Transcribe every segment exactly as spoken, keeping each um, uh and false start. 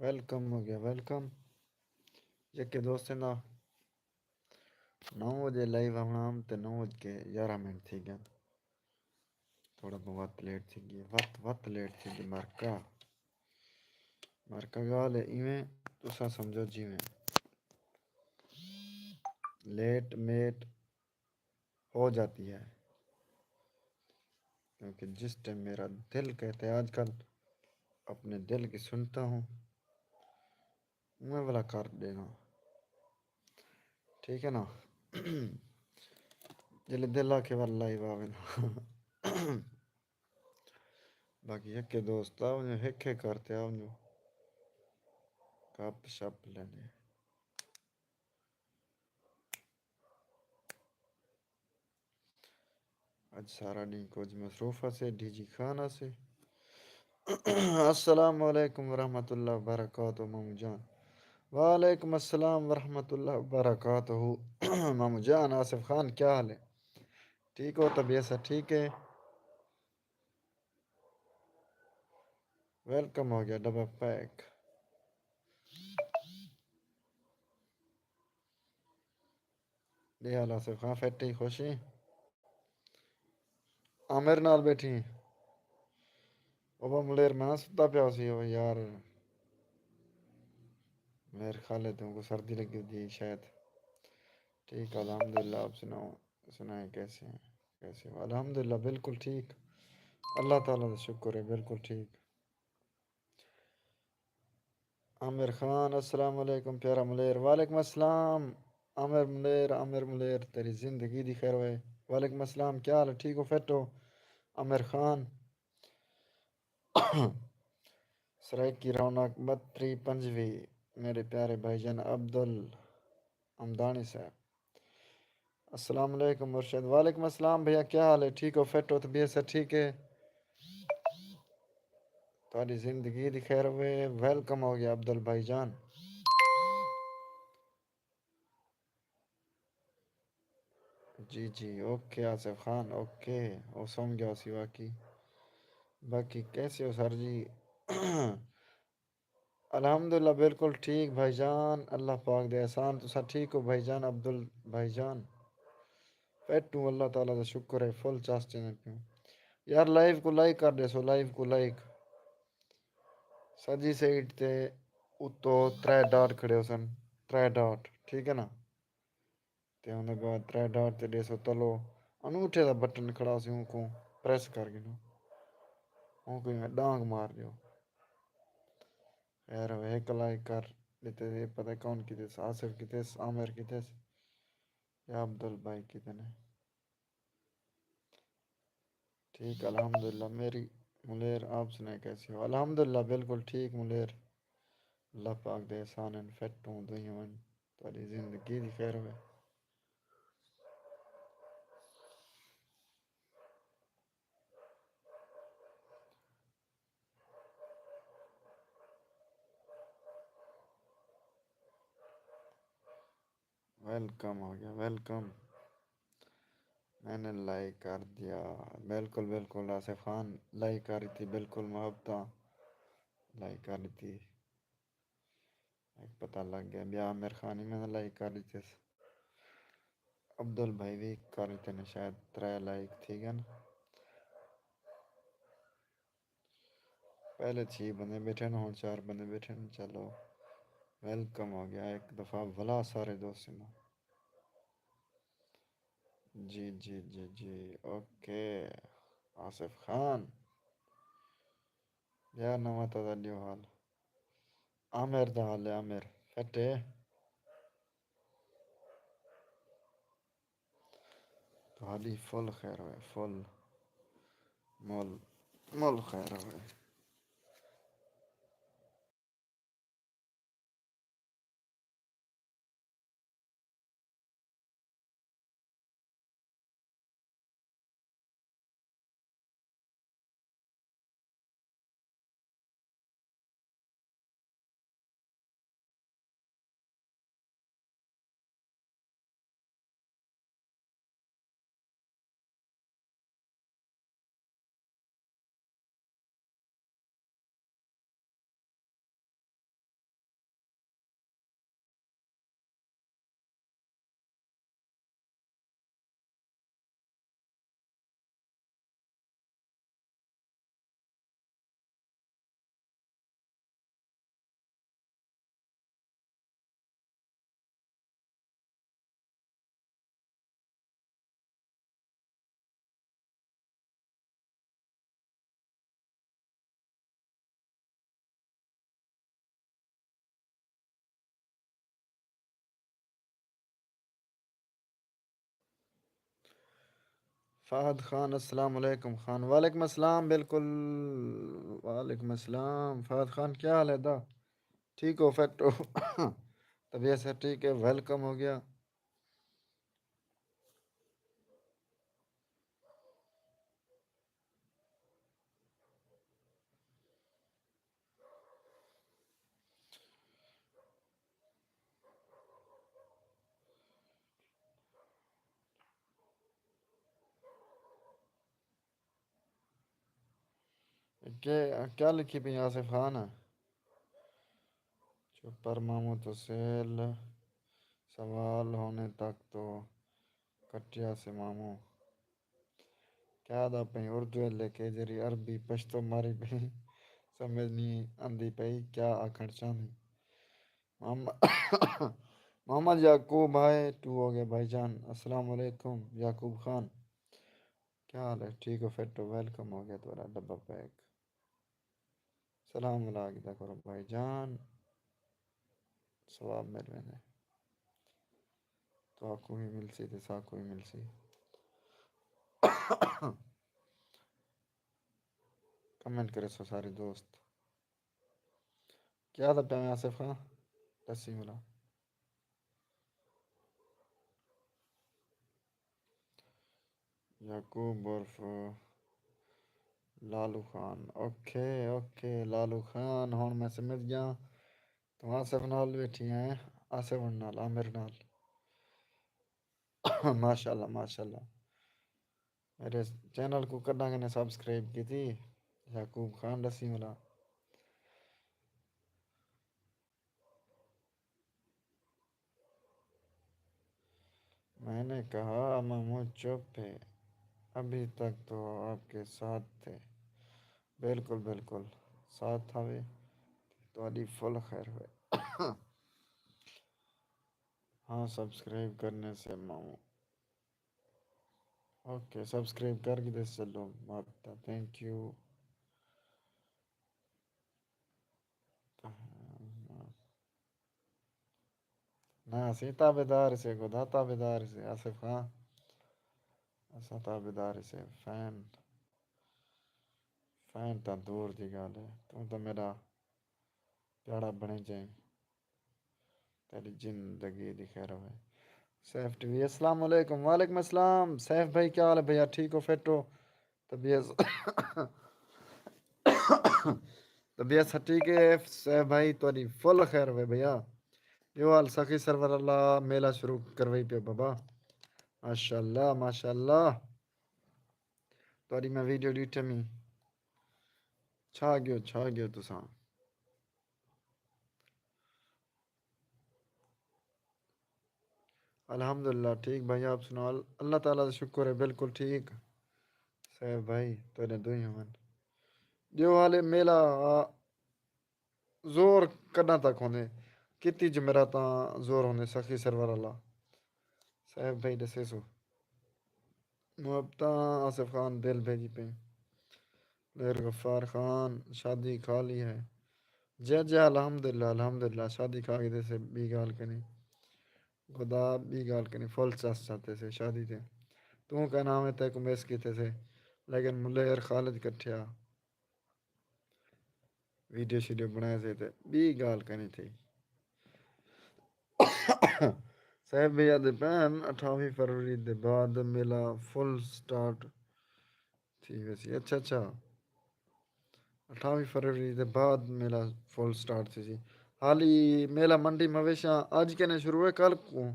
Welcome ہو گیا، welcome. یکے دوستیں دا نو وجے لائیو آوݨا ہم تے نو وج کے یارہ منٹ تھی ڳئن۔ تھوڑا بہت لیٹ تھی ڳئی، وت وت لیٹ تھی ڳئی۔ مرکا مرکا ڳالھ ہے ایویں، تساں سمجھو جیویں لیٹ میٹ ہو جاتی ہے، کیونکہ جس ٹائم میرا دل کہتا ہے، آج کل اپنے دل کی سنتا ہوں، میں والا کر دینا۔ ٹھیک ہے نا؟ جلے دل آ کے والا لائیو آ وینا۔ باقی یکے دوست آ ونجو، ہک ہک کر تے آ ونجو، گپ شپ لینے۔ اڄ سارا ݙینہہ کجھ مصروف ہاسے، ڈی جی خان ہاسے۔ السلام علیکم ورحمۃ اللہ وبرکاتہ مامو جان۔ وعلیکم السلام ورحمۃ اللہ وبرکاتہ۔ مامو جان، آصف خان، کیا حال ہے؟ ٹھیک ہو؟ طبیعت سب ٹھیک ہے؟ ویلکم ہو گیا ڈبہ پیک۔ ݙے حال آصف خان، فٹ ہیں، خوش ہیں؟ عامر نال ٻیٹھی ہیں؟ او با ملیر، میں نہ ستا پیا سی، او یار، ملیر خالد، توں کو سردی لگی ہوئی ہے شاید۔ ٹھیک، الحمدللہ، آپ سناؤ، سنائیں کیسے ہیں، کیسے ہو؟ الحمدللہ، بالکل ٹھیک، اللہ تعالیٰ دا شکر ہے، بالکل ٹھیک۔ عامر خان، السلام علیکم پیارا ملیر۔ وعلیکم السلام عامر ملیر، عامر ملیر، تیری زندگی دی خیر ہوئے۔ وعلیکم السلام، کیا حال ہے؟ ٹھیک ہو، فٹ ہو؟ عامر خان۔ سرائیکی رونق بتری پنجوی، میرے پیارے بھائی جان عبدل امدانی صاحب۔ السلام علیکم مرشد۔ وعلیکم السلام بھیا، کیا حال ہے؟ ٹھیک ہو، فٹ ہو، طبیعت سب ٹھیک ہے؟ تہاݙی زندگی دی خیر ہوئے۔ ویلکم ہو گیا عبدل بھائی جان۔ جی جی، اوکے آصف خان، اوکے۔ او سم گیا سی واقعی۔ باقی کیسے ہو سر جی؟ الحمدللہ، بالکل ٹھیک بھائی جان، اللہ پاک دے احسان۔ تساں ٹھیک ہو بھائی جان، عبدل بھائی جان؟ فٹ ہوں، اللہ تعالیٰ دا شکر ہے، فل چاس چیندے پیوں۔ یار لائیو کو لائک کر ݙیسو، لائیو کو لائک۔ سڄی سائیڈ تے اتو ترے ڈاٹ کھڑے ہوسن، ترے ڈاٹ، ٹھیک ہے نا؟ تے اوندے بعد ترے ڈاٹ تے ݙیسو تلو انگوٹھے دا بٹن کھڑا ہوسی، اونکوں پریس کر گھنو، اونکوں ایویں ݙانگ مار ݙیو۔ خیر ہوئے، ہک لائک کر ݙتے، اے پتہ کون کیتس، آصف کیتس، عامر کیتس یا عبدل بھائی کیتے نے۔ ٹھیک، الحمدللہ۔ میری ملیر، آپ سنائیں کیسے ہو؟ الحمدللہ، بالکل ٹھیک ملیر، اللہ پاک دے احسان ہن، فٹ ہوں، دوئیں ونڄ، تہاݙی زندگی دی خیر ہوئے۔ ویلکم ہو گیا، ویلکم۔ میں نے لائک کر دیا۔ بالکل، بالکل، آصف خان لائک کر ݙتی، بالکل محبتاں لائک کر ݙتی۔ ہک پتہ لڳ ڳیا، ٻیا عامر خان ہی میں نے لائک کر ݙتے۔ عبدل بھائی وی کر ݙتے نے، شاید ترے لائک تھی ڳئے۔ پہلے چھی بندے ٻیٹھے ہن، ہݨ چار بندے ٻیٹھے ہن۔ چلو، ویلکم ہو گیا ہک دفعہ ولا سارے دوستاں دا۔ جی، جی، جی، جی، اوکے۔ آصف خان، ٻیا نواں تازہ ݙیو حال۔ عامر دا حال ہے، عامر فٹ ہے؟ تہاݙی فل خیر ہوئے، فل مل، مل خیر ہوئے۔ فہد خان، السلام علیکم خان۔ وعلیکم السلام، بالکل۔ وعلیکم السلام فہد خان، کیا حال ہے دا؟ ٹھیک ہو، فٹ ہو؟ طبیعت سے ٹھیک ہے، ویلکم ہو گیا۔ کیا، کیا لکھی پئی آصف خان؟ چپ پر ماموں، تو سیل سوال ہونے تک تو کٹیا سے ماموں۔ کیا دا پئیں اردو ہے لکھے، جیڑھی عربی پشتو ماری پئیں، سمجھ نہیں آندی پئی کیا آکھݨ چاہندی۔ محمد، محمد یعقوب، ہائے ٹو ہو گئے بھائی جان۔ السلام علیکم یعقوب خان، کیا حال ہے؟ ٹھیک ہو، فٹ ہو؟ ویلکم ہو گیا تہاݙا ڈبہ پیک۔ سلام ملا گھدا کرو بھائی جان، ثواب مل ویندے۔ تہاکوں وی ملسی تے ساکوں وی ملسی۔ کمنٹ کریسو سارے دوست۔ کیا دا پیا میں آصف خان؟ ڈسی ملا۔ یعقوب عرف لالو خان۔ اوکے، اوکے لالو خان، ہݨ میں سمجھ ڳیا۔ توں آصف نال ٻیٹھی ہیں، آصف نال، عامر نال۔ ماشاءاللہ، ماشاءاللہ۔ میݙے چینل کوں کݙاں کنے سبسکرائب کیتی؟ یعقوب خان ݙسی ملا۔ میں نے کہا، ماموں چپ ہے، ابھی تک تو آپ کے ساتھ تھے۔ بالکل، بالکل، ساتھ ہاوے، تہاݙی فل خیر ہوئے۔ ہاں، سبسکرائب کرنے سے ماموں۔ اوکے، سبسکرائب کر گھدے، چلو ماتا، تھینک یو۔ نہ، اسی تابعدار سے، خدا تابعدار سے، آصف خان۔ اساں تابعدار سے، فین، فین تاں دور دی ڳالھ ہے۔ توں تاں میݙا پیارا بݨے جائیں۔ تیݙی زندگی دی خیر ہوئے۔ سیف ٹی وی، السلام علیکم۔ وعلیکم السلام سیف بھائی، کیا حال ہے بھیا؟ ٹھیک ہو، فٹ ہو؟ طبیعت، طبیعت سا ٹھیک ہے سیف بھائی؟ تہاݙی فل خیر ہوئے بھیا۔ ٻیو حال سخی سرور اللہ میلہ شروع کروائی پیا بابا۔ ماشاءاللہ، ماشاءاللہ۔ تہاݙی میں ویڈیو ݙٹھم ہی۔ چھا ڳیو، چھا ڳیو تساں۔ الحمدللہ ٹھیک بھائی، آپ سناؤ؟ ال-، اللہ تعالیٰ دا شکر ہے، بالکل ٹھیک۔ سیف بھائی، تیݙے دوئی ہون۔ ݙیو حالے میلہ، آ، زور کݙاں تک ہوندے؟ کتی جمعراتاں زور ہوندے سخی سرور اللہ؟ سیف بھائی ݙسیسو۔ محبتاں آصف خان دل بھیڄی پئیں۔ میر غفار خان، شادی کھا لی ہے؟ جی جی، الحمدللہ، الحمدللہ، شادی کھا گھدے سے، ٻی ڳالھ کائنی۔ خدا، ٻی ڳالھ کائنی، فل چس چاتے سے شادی تے۔ توں کیا نام ہے، تیکوں مس کیتے سے، لیکن ملیر خالد کٹھیا۔ ویڈیو شیڈیو بݨائے سے تے ٻی ڳالھ کائنی تھئی۔ صاحب بھیا دے پئن، اٹھاوی فروری دے بعد میلہ فل سٹارٹ تھی ویسی۔ اچھا، اچھا، اٹھاوی فروری دے بعد میلہ فل سٹارٹ تھیسی۔ حالی میلہ منڈی مویشیاں اڄ کنے شروع ہے، کل کوں،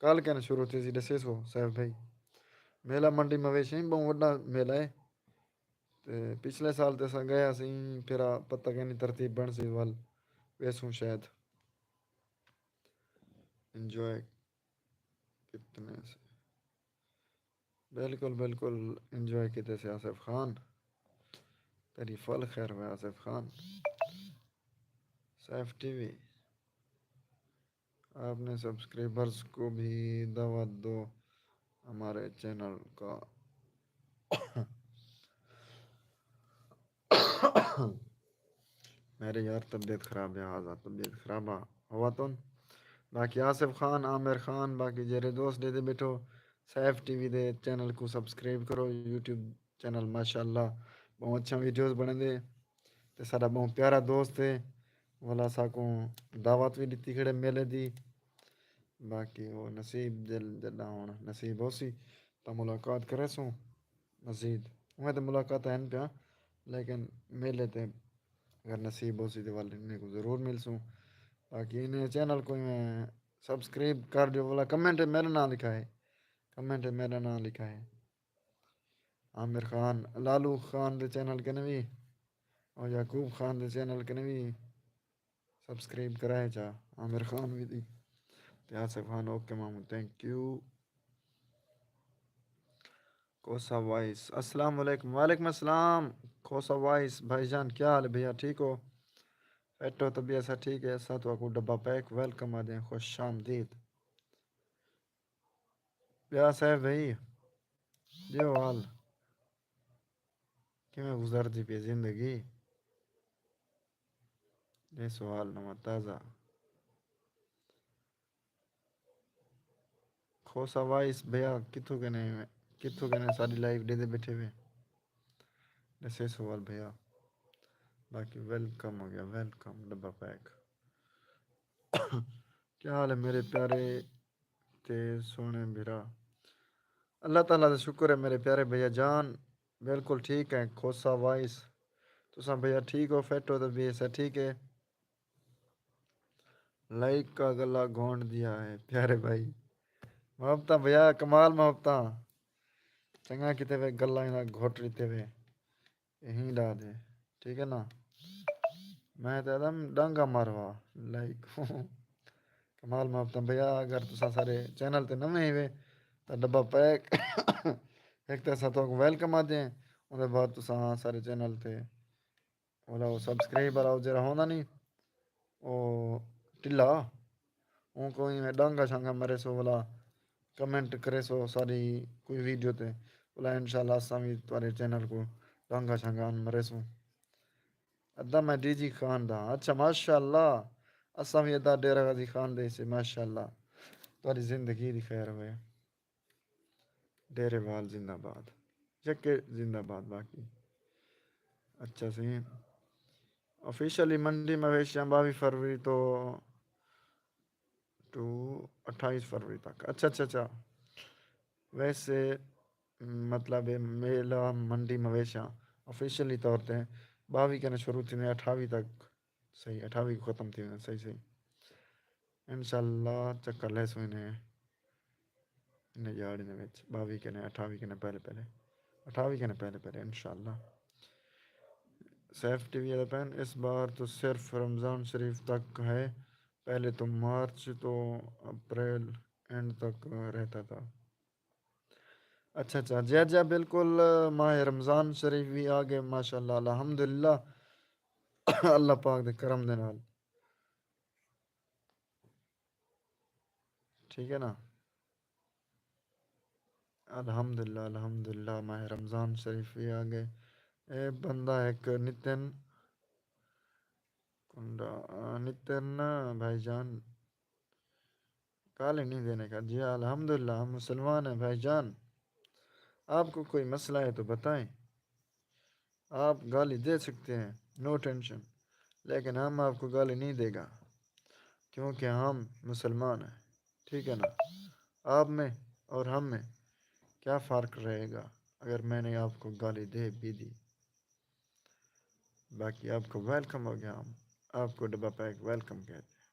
کل کنے شروع تھیسی، ݙسیسو صاحب بھائی۔ میلہ منڈی مویشیاں ٻہوں وݙا میلہ ہے۔ تے پچھلے سال تے اساں ڳئے ہاسیں، پھر آ پتہ کائنی ترتیب بݨسی، ول ویسوں شاید۔ انجوائے کتنے سے؟ بالکل، بالکل انجوائے کیتے سے آصف خان۔ تیݙی فل خیر ہوئے آصف خان۔ سیف ٹی وی۔ اپنے سبسکرائبرز کو بھی دعوت دو ہمارے چینل کا۔ میݙے یار طبیعت خراب ہے، ہاضا طبیعت خراب آ ہوا تون۔ باقی آصف خان، عامر خان، باقی جیڑھے دوست ݙیہدے ٻیٹھو، سیف ٹی وی دے چینل کوں سبسکرائب کرو۔ یوٹیوب چینل ماشاء اللہ ٻہوں اچھیاں ویڈیوز بݨیندے، تے ساݙا ٻہوں پیارا دوست ہے، ولا ساکوں دعوت وی ݙتی کھڑے میلے دی۔ باقی او نصیب دل جݙاں ہݨ نصیب ہوسی تاں ملاقات کریسوں مزید۔ اونویں تے ملاقاتاں ہن پیاں، لیکن میلے تے اگر نصیب ہوسی تے ول انہیں کوں ضرور ملسوں۔ باقی انہیں چینل کوں ایویں سبسکرائب کر ݙیو، ولا کمنٹ میرا ناں لکھائے، کمنٹ میرا ناں لکھائے۔ عامر خان، لالو خان دے چینل کنے وی، اور یعقوب خان دے چینل کنے وی سبسکرائب کرائے چا۔ عامر خان وی دی تے آصف خان، اوکے ماموں، تھینک یو۔ کھوسا وائس، السلام علیکم۔ وعلیکم السلام۔ کھوسا وائس، بھائی جان کیا حال ہے بھیا، ٹھیک ہو؟ فٹ ہو؟ طبیعت سا ٹھیک ہے؟ اساں تہاکوں ڈبہ پیک ویلکم آہدے ہیں، خوش آمدید۔ ٻیا صاحب بھائی، ݙیو حال، کیویں گزردی پئی زندگی؟ ݙے سوال نواں تازہ۔ کھوسا وائس بھیا، کتھوں کنے، کتھوں کنے ساݙی لائیو ݙیہدے ٻیٹھے وے؟ ݙسے سوال بھیا۔ باقی ویلکم ہو ڳیا، ویلکم ڈبہ پیک۔ کیا حال ہے میرے پیارے تے سوہݨے بھرا؟ اللہ تعالیٰ دا شکر ہے میرے پیارے بھیا جان، بالکل ٹھیک ہے۔ کھوسا وائس، تساں بھیا ٹھیک ہو، فٹ ہو؟ طبیعت سا ٹھیک ہے؟ لائک کا گلا گھونٹ دیا ہے پیارے بھائی۔ محبتاں بھیا، کمال محبتاں۔ چنڳا کیتے وے، گلا انہاں گھٹ ݙتے وے۔ ایں ݙا دے، ٹھیک ہے نا؟ میں تے آدم ݙانگا ماروا، لائک۔ کمال محبتاں بھیا، اگر تساں سارے چینل تے نویں ہیوے تاں ڈبہ پیک ہک تے اساں تہاکوں ویلکم آہدے ہیں، اوندے بعد تساں سارے چینل تے ولا او سبسکرائب والا او جیڑھا ہوندا نی، او ٹلا، اونکوں ایویں ݙانگا شانگا مریسو، ولا کمنٹ کریسو ساݙی کوئی ویڈیو تے، ولا انشاءاللہ اساں وی تہاݙے چینل کوں ݙانگا شانگا مریسوں۔ ادا میں ڈی جی خان دا ہاں۔ اچھا، ماشاءاللہ، اساں وی ادا ڈیرہ غازی خان دے سے، ماشاءاللہ۔ تہاݙی زندگی دی خیر ہوئے۔ ڈیرے وال زندہ باد، یکے زندہ باد باقی۔ اچھا سی، آفیشلی منڈی مویشیاں ٻاویہہ فروری تو، ٹو اٹھائیس فروری تک۔ اچھا، اچھا، اچھا۔ ویسے مطلب ہے میلہ منڈی مویشیاں آفیشلی طور تے ٻاویہہ کنے شروع تھیندے، اٹھاویہہ تک۔ صحیح، اٹھاویہہ کوں ختم تھی ویندے۔ صحیح، صحیح۔ انشاءاللہ چکر لیسوں انہیں، انہیں ڄاڑ انہیں وچ ٻاویہہ کنے، اٹھاویہہ کنے پہلے پہلے، اٹھاویہہ کنے پہلے پہلے انشاءاللہ۔ سیف ٹی وی والے پہن، اس بار تو صرف رمضان شریف تک ہے، پہلے تو مارچ تو اپریل اینڈ تک رہتا تھا۔ اچھا، اچھا، جی، جی، بالکل، ماہ رمضان شریف وی آ ڳئے، ماشاءاللہ، الحمدللہ، اللہ پاک دے کرم دے نال۔ ٹھیک ہے نا؟ الحمدللہ، الحمدللہ، ماہ رمضان شریف وی آ ڳئے۔ اے بندہ ہک نتن کنڈا، آ، نتن بھائی جان، گالی نہیں دینے کا۔ جی ہاں، الحمدللہ، ہم مسلمان ہیں بھائی جان۔ آپ کو کوئی مسئلہ ہے تو بتائیں، آپ گالی دے سکتے ہیں، نو ٹینشن، لیکن ہم آپ کو گالی نہیں دے گا، کیونکہ ہم مسلمان ہیں، ٹھیک ہے نا؟ آپ میں اور ہم میں کیا فرق رہے گا اگر میں نے آپ کو گالی دے بھی دی؟ باقی آپ کو ویلکم ہو گیا، ہم آپ کو ڈبہ پیک ویلکم کہتے ہیں۔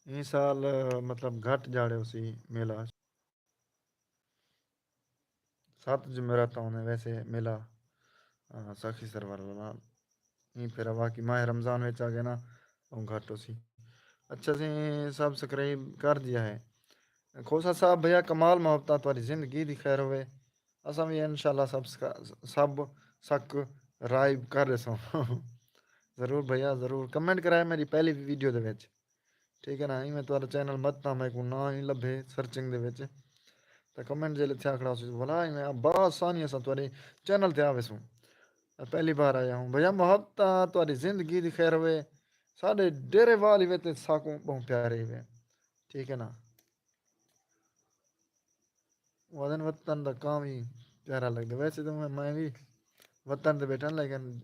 ایں سال، مطلب، گھٹ جاڑے ہوسی میلہ۔ ست جمعرات ہوندے ویسے میلہ، آ، ساکھی سرور والا۔ ایں پھر واقعی ماہ رمضان وچ آ ڳئے نا، او گھٹ ہوسی۔ اچھا، سی سبسکرائب کر دیا ہے۔ کھوسا صاحب، بھیا کمال محبتاں، تہاݙی زندگی دی خیر ہوئے۔ اساں وی انشاءاللہ سبسکرا-، سب سبسکرائب کر ݙیسوں۔ ضرور بھیا، ضرور۔ کمنٹ کرائے میری پہلی ویڈیو دے وچ۔ ٹھیک ہے نا؟ ایویں تہاݙا چینل مت تاں میکوں نہ ہی لبھے سرچنگ دے وچ۔ تاں کمنٹ جیلے تھیا کھڑا ہوسی، ولا ایویں بآسانی اساں تہاݙے چینل تے آ ویسوں۔ میں پہلی بار آیا ہوں۔ بھیا محبتاں، تہاݙی زندگی دی خیر ہوئے۔ ساݙے ڈیرے والی وے تے ساکوں ٻہوں پیارے وے۔ ٹھیک ہے نا؟ وطن وطن دا کام ہی پیارا لڳدے۔ ویسے تو میں میں بھی وطن تے ٻیٹھا، لیکن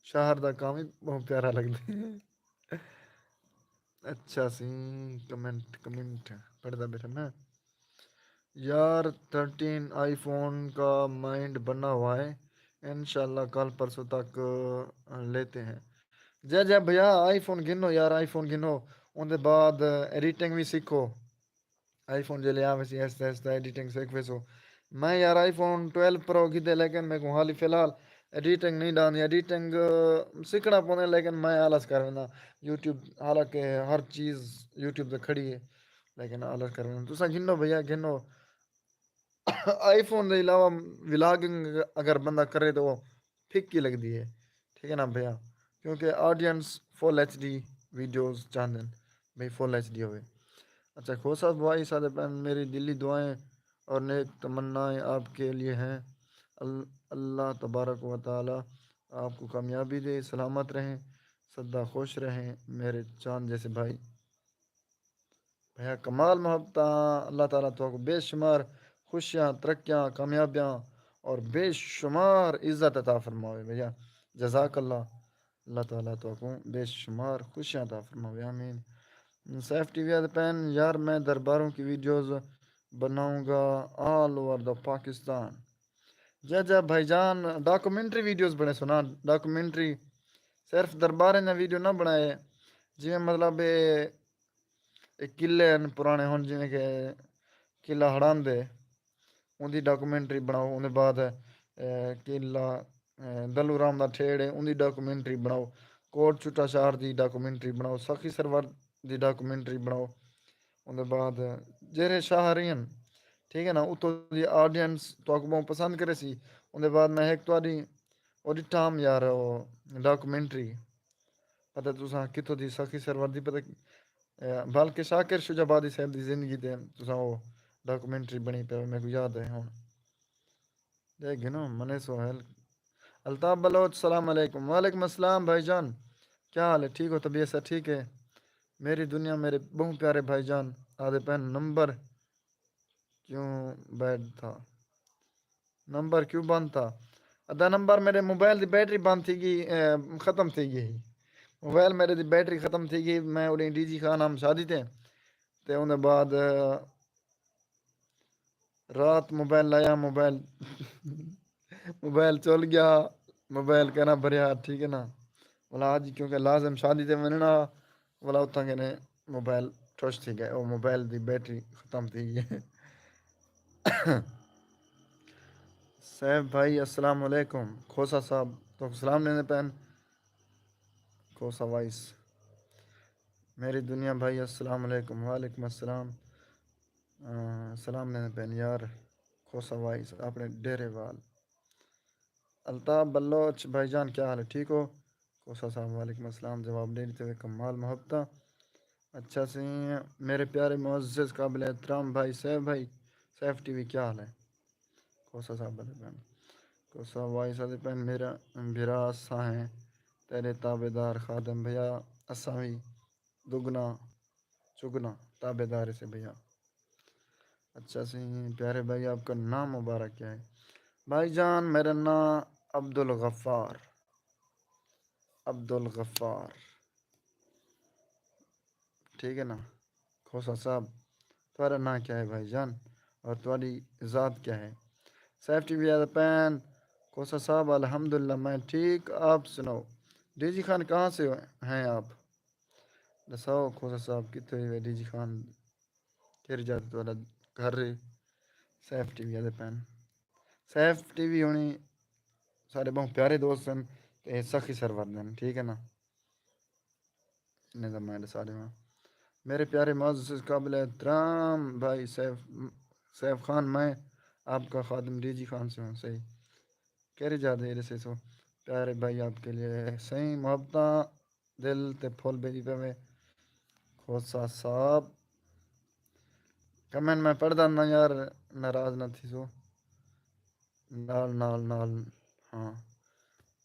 شہر دا کام ہی ٻہوں پیارا لڳدے۔ اچھا سی، کمنٹ کمنٹ پڑھدا ٻیٹھا میں۔ یار، تھرٹین آئی فون کا مائنڈ بنا ہوا ہے، انشاءاللہ کل پرسوں تک لیتے ہیں۔ جے جے بھیا، آئی فون گھنو یار، آئی فون گھنو، اوندے بعد ایڈیٹنگ وی سکھو۔ آئی فون جیلے آویسی، آہستہ آہستہ ایڈیٹنگ سکھ ویسو۔ میں یار آئی فون ٹویلو پرو گھدے، لیکن میکوں حالی فی الحال ایڈیٹنگ نہیں ݙاندی۔ ایڈیٹنگ سکھݨا پوندے، لیکن میں آلس کر وینداں۔ یوٹیوب، حالانکہ ہر چیز یوٹیوب تے کھڑی ہے، لیکن آلس کر وینداں۔ تساں گھنو بھیا، گھنو۔ آئی فون دے علاوہ ولاگنگ اگر بندہ کرے تو وہ پھکی لڳدی ہے۔ ٹھیک ہے نا بھیا؟ کیونکہ audience full H D videos چاہندے ہیں، بھئی فل ایچ ڈی ہوئے۔ اچھا، کھوسہ بھائی ساݙے پہن، میری دلی دعائیں اور نیک تمنائیں آپ کے لیے ہیں۔ ال- اللہ تبارک و تعالی آپ کو کامیابی دے، سلامت رہیں، سدا خوش رہیں میرے چاند جیسے بھائی۔ بھیا کمال محبتاں، اللہ تعالیٰ تہاکوں بے شمار خوشیاں، ترقیاں، کامیابیاں اور بے شمار عزت عطا فرماوے بھیا۔ جزاک اللہ، اللہ تعالیٰ تہاکوں بے شمار خوشیاں عطا فرماوے، آمین۔ سیف ٹی وی آتے پہن، یار میں درباروں کی ویڈیوز بناؤں گا آل اوور دا پاکستان۔ جے جے بھائی جان، ڈاکومنٹری ویڈیوز بݨے سو نا، ڈاکومنٹری۔ صرف درباریں دا ویڈیو نہ بݨائے، جیویں مطلب اے اے قلعے ہن پراݨے، ہن جیویں کہ قلعہ ہڑاندے، اوندی ڈاکومنٹری بݨاؤ۔ اوندے بعد اے قلعہ اے دلو رام دا ٹھیڑ ہے، اوندی ڈاکومنٹری بݨاؤ۔ کوٹ چٹا شہر دی ڈاکومنٹری بݨاؤ، سخی سرور دی ڈاکومنٹری بݨاؤ۔ اوندے بعد جیڑھے شہر ہن، ٹھیک ہے نا، اتھوں دی آڈینس تہاکوں ٻہوں پسند کریسی۔ اوندے بعد میں ہک تہاݙی او ݙٹھام یار، او ڈاکومنٹری، پتہ تساں کتھوں دی، سخی سرور دی، پتہ، اے، بلکہ شاکر شجاع آبادی صاحب دی زندگی تے تساں او ڈاکومنٹری بݨی پئے، میکوں یاد ہے ہݨ۔ ݙیکھ گھنو، منے سہیل۔ الطاف بلوچ، السلام علیکم۔ وعلیکم السلام بھائی جان، کیا حال ہے؟ ٹھیک ہو؟ طبیعت سب ٹھیک ہے؟ میری دنیا، میرے ٻہوں پیارے بھائی جان، آہدے پئن نمبر کیوں بیڈ تھا؟ نمبر کیوں بند تھا؟ ادا نمبر میرے موبائل دی بیٹری بند تھی گئی، اے، ختم تھی گئی۔ موبائل میرے دی بیٹری ختم تھی گئی۔ میں اُݙیں ڈی جی خان ہم شادی تے، تے اوندے بعد، اے، رات موبائل لایا، موبائل، موبائل چل گیا، موبائل کہنا بھریا، ٹھیک ہے نا۔ ولا اڄ کیونکہ لازم شادی تے ونڄݨا، ولا اتھاں کنے موبائل ٹھوش تھی ڳئے، او موبائل دی بیٹری ختم تھی ڳئی۔ سیف بھائی السلام علیکم۔ کھوسہ صاحب تہاکوں سلام ݙیندے پئن۔ کھوسہ وائس۔ میری دنیا بھائی السلام علیکم۔ وعلیکم السلام۔ آ، سلام ݙیندے پئن یار۔ کھوسہ وائس اپݨے ڈیرے وال۔ الطاف بلوچ بھائی جان، کیا حال ہے؟ ٹھیک ہو؟ کھوسہ صاحب، وعلیکم السلام، جواب ݙے ݙتے وے، کمال محبتاں۔ اچھا سی، میرے پیارے معزز قابل احترام بھائی سیف بھائی، سیف ٹی وی، کیا حال ہے؟ کھوسہ صاحب بھلے بھن۔ کھوسہ وائس آتے پئن، میرا بھرا اساں ہیں تیرے تابعدار خادم بھیا، اساں وی دگنا چگنا تابعدار سے بھیا۔ اچھا سی، پیارے بھائی، آپ کا نام مبارک کیا ہے؟ بھائی جان، میرا نام عبدالغفار۔ عبدالغفار۔ ٹھیک ہے نا؟ کھوسہ صاحب، تہاݙا نام کیا ہے بھائی جان؟ اور تہاݙی ذات کیا ہے؟ سیف ٹی وی آتے پئن، کھوسہ صاحب، الحمدللہ میں ٹھیک، آپ سناؤ؟ ڈی جی خان کہاں سے ہیں آپ؟ ݙساؤ کھوسہ صاحب، کتھوں ہیوے ڈی جی خان؟ کیڑھی جاہ تے تہاݙا گھر ہے؟ سیف ٹی وی آتے پئن۔ سیف ٹی وی ہوݨی ساݙے ٻہوں پیارے دوست ہن تے سخی سرور ہن، ٹھیک ہے نا؟ انہیں دا میں ݙسا ݙیواں۔ میرے پیارے معزز قابل احترام بھائی سیف، سیف خان، میں آپ کا خادم ڈی جی خان سے ہوں، صحیح۔ کیڑھی جاہ تے ݙسیسو؟ پیارے بھائی آپ کے لیے سئیں محبتاں دل تے پھل بھیڄی پئے۔ کھوسہ صاحب، کمنٹ میں پڑھدا نہ یار، ناراض نہ تھیسو۔ نال، نال، نال، ہاں۔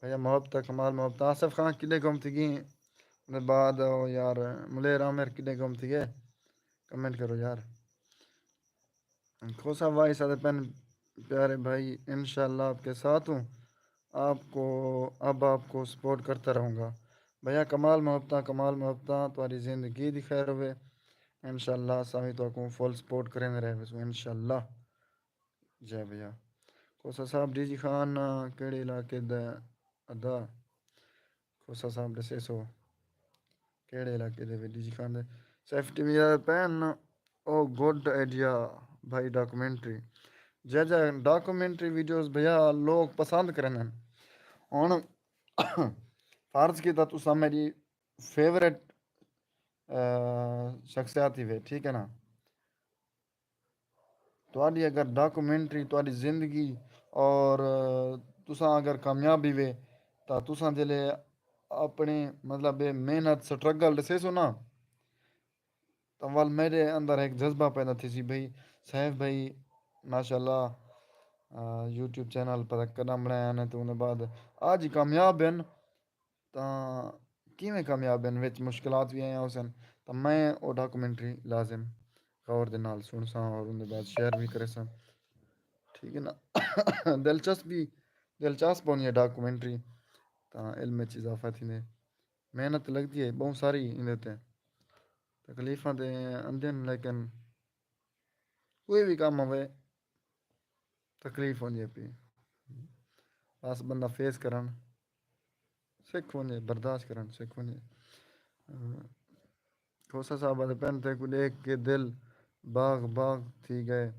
بھیا محبت کمال محبت۔ آصف خان کݙے گم تھی ڳئیں؟ دے بعد او یار، ملیر عامر کݙے گم تھی ڳئے؟ کمنٹ کرو یار۔ کھوسا وائس آتے پن، پیارے بھائی، انشاءاللہ آپ کے ساتھ ہوں، آپ کو، اب آپ کو سپورٹ کرتا رہوں گا۔ بھیا کمال محبتاں، کمال محبتاں، تہاݙی زندگی دی خیر ہوے۔ انشاءاللہ اساں وی تہاکوں فل سپورٹ کریندے رہے ویسوں انشاءاللہ۔ جے بھیا۔ کھوسا صاحب، ڈی جی خان کیڑھے علاقے دا ادا؟ کھوسا صاحب ݙسیسو کیڑھے علاقے دے وچ ڈی جی خان دے؟ سیف ٹی وی آتے پن، او گڈ آئیڈیا بھائی، ڈاکومنٹری۔ جے جے، ڈاکومنٹری ویڈیوز بھیا لوگ پسند کریندن۔ ہݨ فرض کیتا تساں میݙی فیورٹ شخصیات ہی وے، ٹھیک ہے نا؟ تہاݙی اگر ڈاکومنٹری، تہاݙی زندگی، اور تساں اگر کامیاب ہی وے، تاں تساں جلے اپݨی، مطلب، اے محنت، سٹرگل ݙسیسو نا، تاں ول میݙے اندر ہک جذبہ پیدا تھیسی بھئی، سیف بھائی ماشاءاللہ، آ، یوٹیوب چینل پتہ کݙاں بݨایا نے، تے اوندے بعد اڄ کامیاب ہن۔ تاں کیویں کامیاب ہن، وچ مشکلات وی آئیاں ہوسن، تاں میں او ڈاکومنٹری لازم غور دے نال سݨساں اور اوندے بعد شیئر وی کریساں۔ ٹھیک ہے نا؟ دلچسپی، دلچسپ ہونی ہے ڈاکومنٹری، تاں علم وچ اضافہ تھیندے۔ محنت لڳدی ہے ٻہوں ساری ایندے تے، تکلیفاں تے آندین، لیکن کوئی وی کم ہووے، تکلیف ہوندی ہے پئی، بس بندہ فیس کرݨ سکھ ونڄے، برداشت کرݨ سکھ ونڄے۔ کھوسا صاحب آتے پن، تیکوں ݙیکھ کے دل باغ باغ تھی ڳئے۔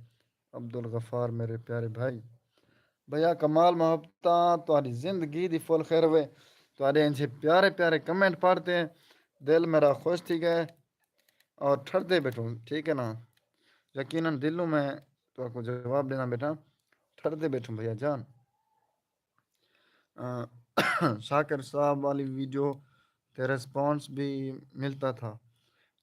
عبدالغفار میرے پیارے بھائی، بھیا کمال محبتاں، تہاݙی زندگی دی فل خیر ہوے۔ تہاݙے انجھے پیارے پیارے کمنٹ پڑھ تے دل میرا خوش تھی ڳئے۔ اور ٹھردے ٻیٹھوں، ٹھیک ہے نا؟ یقیناً دلوں میں تہاکوں جواب ݙیندا ٻیٹھاں، ٹھردے ٻیٹھوں بھیا جان۔ آ، شاکر صاحب والی ویڈیو تے ریسپانس بھی ملتا تھا۔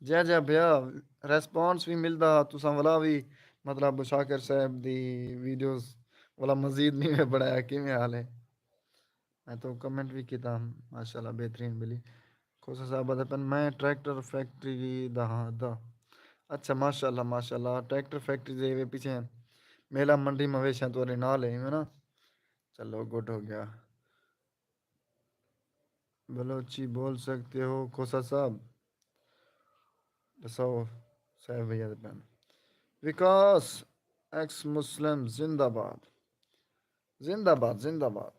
جے جے بھیا، ریسپانس بھی ملدا ہا، تساں ولا بھی، مطلب، شاکر صاحب دی ویڈیوز ولا مزید نہیں میں بݨایا، کیویں حال ہے؟ میں تو کمنٹ بھی کیتا، ماشاءاللہ بہترین بلی۔ کھوسا صاحب آتے پن، میں ٹریکٹر فیکٹری دا ہاں دا۔ اچھا، ماشاءاللہ، ماشاءاللہ، ٹریکٹر فیکٹری دے وے پیچھے میلہ منڈی مویشیاں تہاݙے نال ہے، ایویں نا؟ چلو، گڈ ہو ڳیا۔ بلوچی بول سکتے ہو کھوسا صاحب؟ ݙساؤ، صاحب بھیا دے پن۔ وکاس ایکس مسلم زندہ باد۔ زندہ باد، زندہ باد۔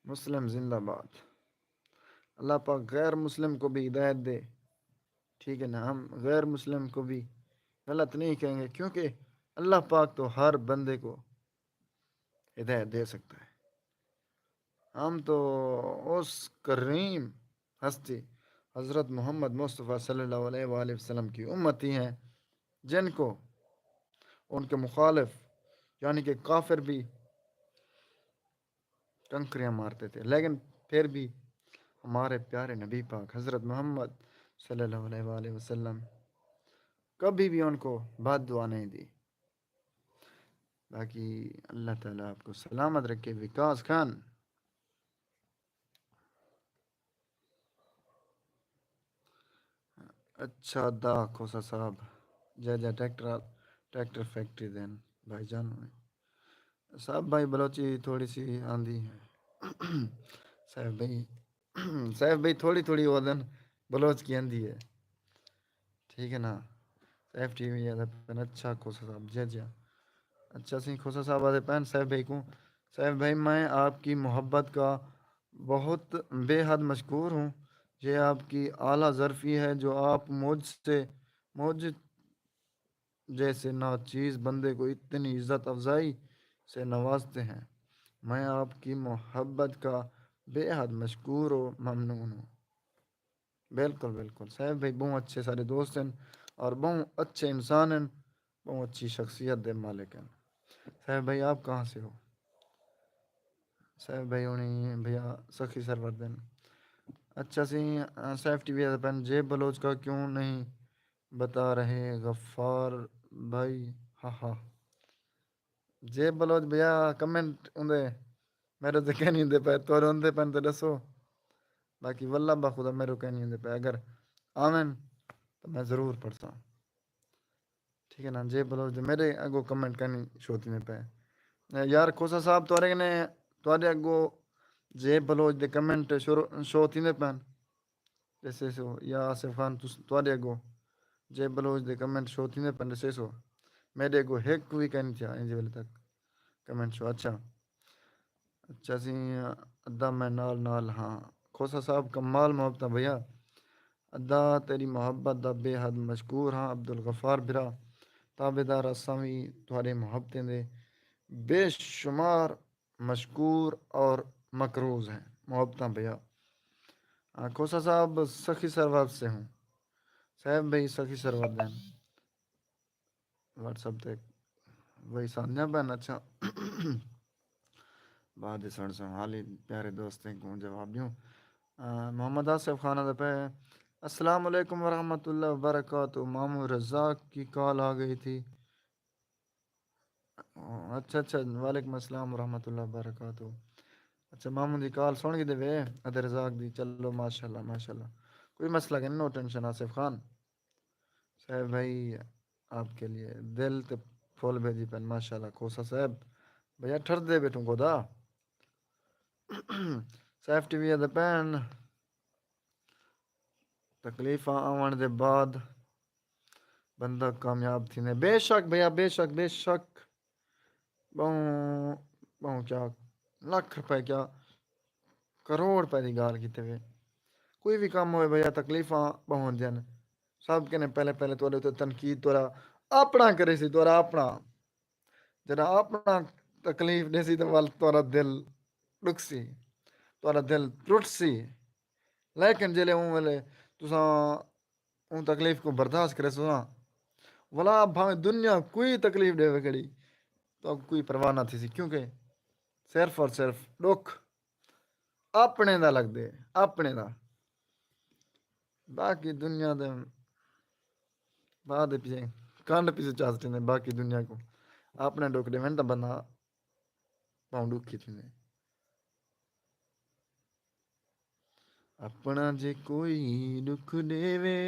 مسلم زندہ باد۔ اللہ پاک غیر مسلم کو بھی ہدایت دے۔ ٹھیک ہے نا، ہم غیر مسلم کو بھی غلط نہیں کہیں گے، کیونکہ اللہ پاک تو ہر بندے کو ہدایت دے سکتا ہے۔ ہم تو اس کریم ہستی حضرت محمد مصطفیٰ صلی اللہ علیہ وآلہ وسلم کی امتی ہیں، جن کو ان کے مخالف، یعنی کہ کافر بھی کنکریاں مارتے تھے، لیکن پھر بھی ہمارے پیارے نبی پاک حضرت محمد صلی اللہ علیہ وآلہ وسلم کبھی بھی ان کو بد دعا نہیں دی۔ باقی اللہ تعالیٰ آپ کو سلامت رکھے، وکاس خان۔ اچھا دا کھوسا صاحب، جے جے ٹریکٹر، ٹریکٹر فیکٹری دین بھائی جان ہوئے۔ صاحب بھائی، بلوچی تھوڑی سی آندی ہے۔ صاحب بھائی، صاحب بھائی تھوڑی تھوڑی ودن بلوچ کی آندی ہے۔ ٹھیک ہے نا؟ صاحب ٹی وی آتے پن، اچھا کھوسا صاحب، جے جے۔ اچھا سی کھوسا صاحب آتے پن صاحب بھائی کو، صاحب بھائی، میں آپ کی محبت کا بہت بے حد مشکور ہوں۔ یہ آپ کی اعلیٰ ظرفی ہے جو آپ مجھ سے، مجھ جیسے ناچیز بندے کو اتنی عزت افزائی سے نوازتے ہیں۔ میں آپ کی محبت کا بے حد مشکور و ممنون ہوں۔ بالکل، بالکل۔ صاحب بھائی بہوں اچھے سارے دوست ہیں اور بہوں اچھے انسان ہیں، بہوں اچھی شخصیت دے مالک ہیں۔ صاحب بھائی، آپ کہاں سے ہو؟ صاحب بھائی ہونی بھیا سخی سرور دن۔ اچھا سی، آ، صاحب ٹی وی آتے پن، جے بلوچ کا کیوں نہیں بتا رہے غفار بھائی؟ ہا ہا۔ جے بلوچ بھیا کمنٹ اوندے میݙے تے کہیں نہیں دے پئے، تہاݙے اوندے پن تے ݙسو۔ باقی واللہ بخدا میرے کہیں نہیں آندے پئے، اگر آون تو میں ضرور پڑھساں۔ ٹھیک ہے نا؟ جے بلوچ دے میرے اگوں کمنٹ کہیں شو تھیندے پئے۔ اے یار کھوسہ صاحب، تہاݙے کنے، تہاݙے اگوں جے بلوچ دے کمنٹ شروع، شو تھیندے پئن؟ ݙسیسو۔ یا آصف خان، تس-، تہاݙے اگوں جے بلوچ دے کمنٹ شو تھیندے پئن؟ ݙسیسو۔ میݙے اگوں ہک وی کائنی تھیا اینجھے ویلے تک کمنٹ شو۔ اچھا، اچھا سی، ادا میں نال نال ہاں۔ کھوسہ صاحب، کمال محبتاں بھیا۔ ادا تیݙی محبت دا بے حد مشکور ہاں عبدالغفار بھرا۔ تابعدار اساں وی تہاݙے محبتیں دے بے شمار مشکور اور مقروض ہیں۔ محبتاں بھیا۔ ہاں، کھوسہ صاحب، سخی سرور سے ہوں۔ صاحب بھائی سخی سرور دین۔ واٹس ایپ تے وہی سامنے پن۔ اچھا، بعد سن سن حالی پیارے دوستیں کو جواب دیوں۔ آ، محمد آصف خانہ دا پہ، السلام علیکم ورحمۃ اللہ وبرکاتہ، ماموں رزاق کی کال آ گئی تھی۔ اچھا اچھا، وعلیکم السلام ورحمۃ اللہ وبرکاتہ۔ اچھا، ماموں دی کال سن کے دے وے ادے رزاق دی۔ چلو ماشاءاللہ ماشاءاللہ، کوئی مسئلہ نہیں، نو ٹینشن آصف خان۔ صاحب بھائی، آپ کے لیے دل تے پھول بھیجی پن۔ ماشاءاللہ کھوسہ صاحب، بھیا ٹھردے بیٹھوں کو دا۔ صاحب ٹی وی دے پن، تکلیفاں آوݨ دے بعد بندہ کامیاب تھیندے۔ بے شک بھیا، بے شک، بے شک۔ ٻہوں، ٻہوں کیا، لکھ روپے کیا، کروڑ روپے دی ڳالھ کیتے وے۔ کوئی وی کم ہوئے بھیا، تکلیفاں ٻہوں ہوندیاں ہن۔ سب کنے پہلے، پہلے تہاݙے اُتے تنقید تہاݙا اپݨا کریسی، تہاݙا اپݨا۔ جݙاں اپݨا تکلیف ݙیسی تاں ول تہاݙا دل ݙکھسی، تہاݙا دل ٹرٹسی۔ لیکن جیلے اوں ویلے تساں اوں تکلیف کوں برداشت کریسو نا، ولا بھاویں دنیا کوئی تکلیف ݙیوے کھڑی، تہاکوں کوئی پرواہ نہ تھیسی، کیونکہ صرف اور صرف ݙکھ اپݨے دا لڳدے، اپݨے دا۔ باقی دنیا دے بعد پیچھے کنڈ پیچھے چا سٹیندے، باقی دنیا کوں اپݨے ݙکھ ݙیون تاں بندہ ٻہوں ݙکھی تھیندے۔ اپݨا جے کوئی ݙکھ ݙیوے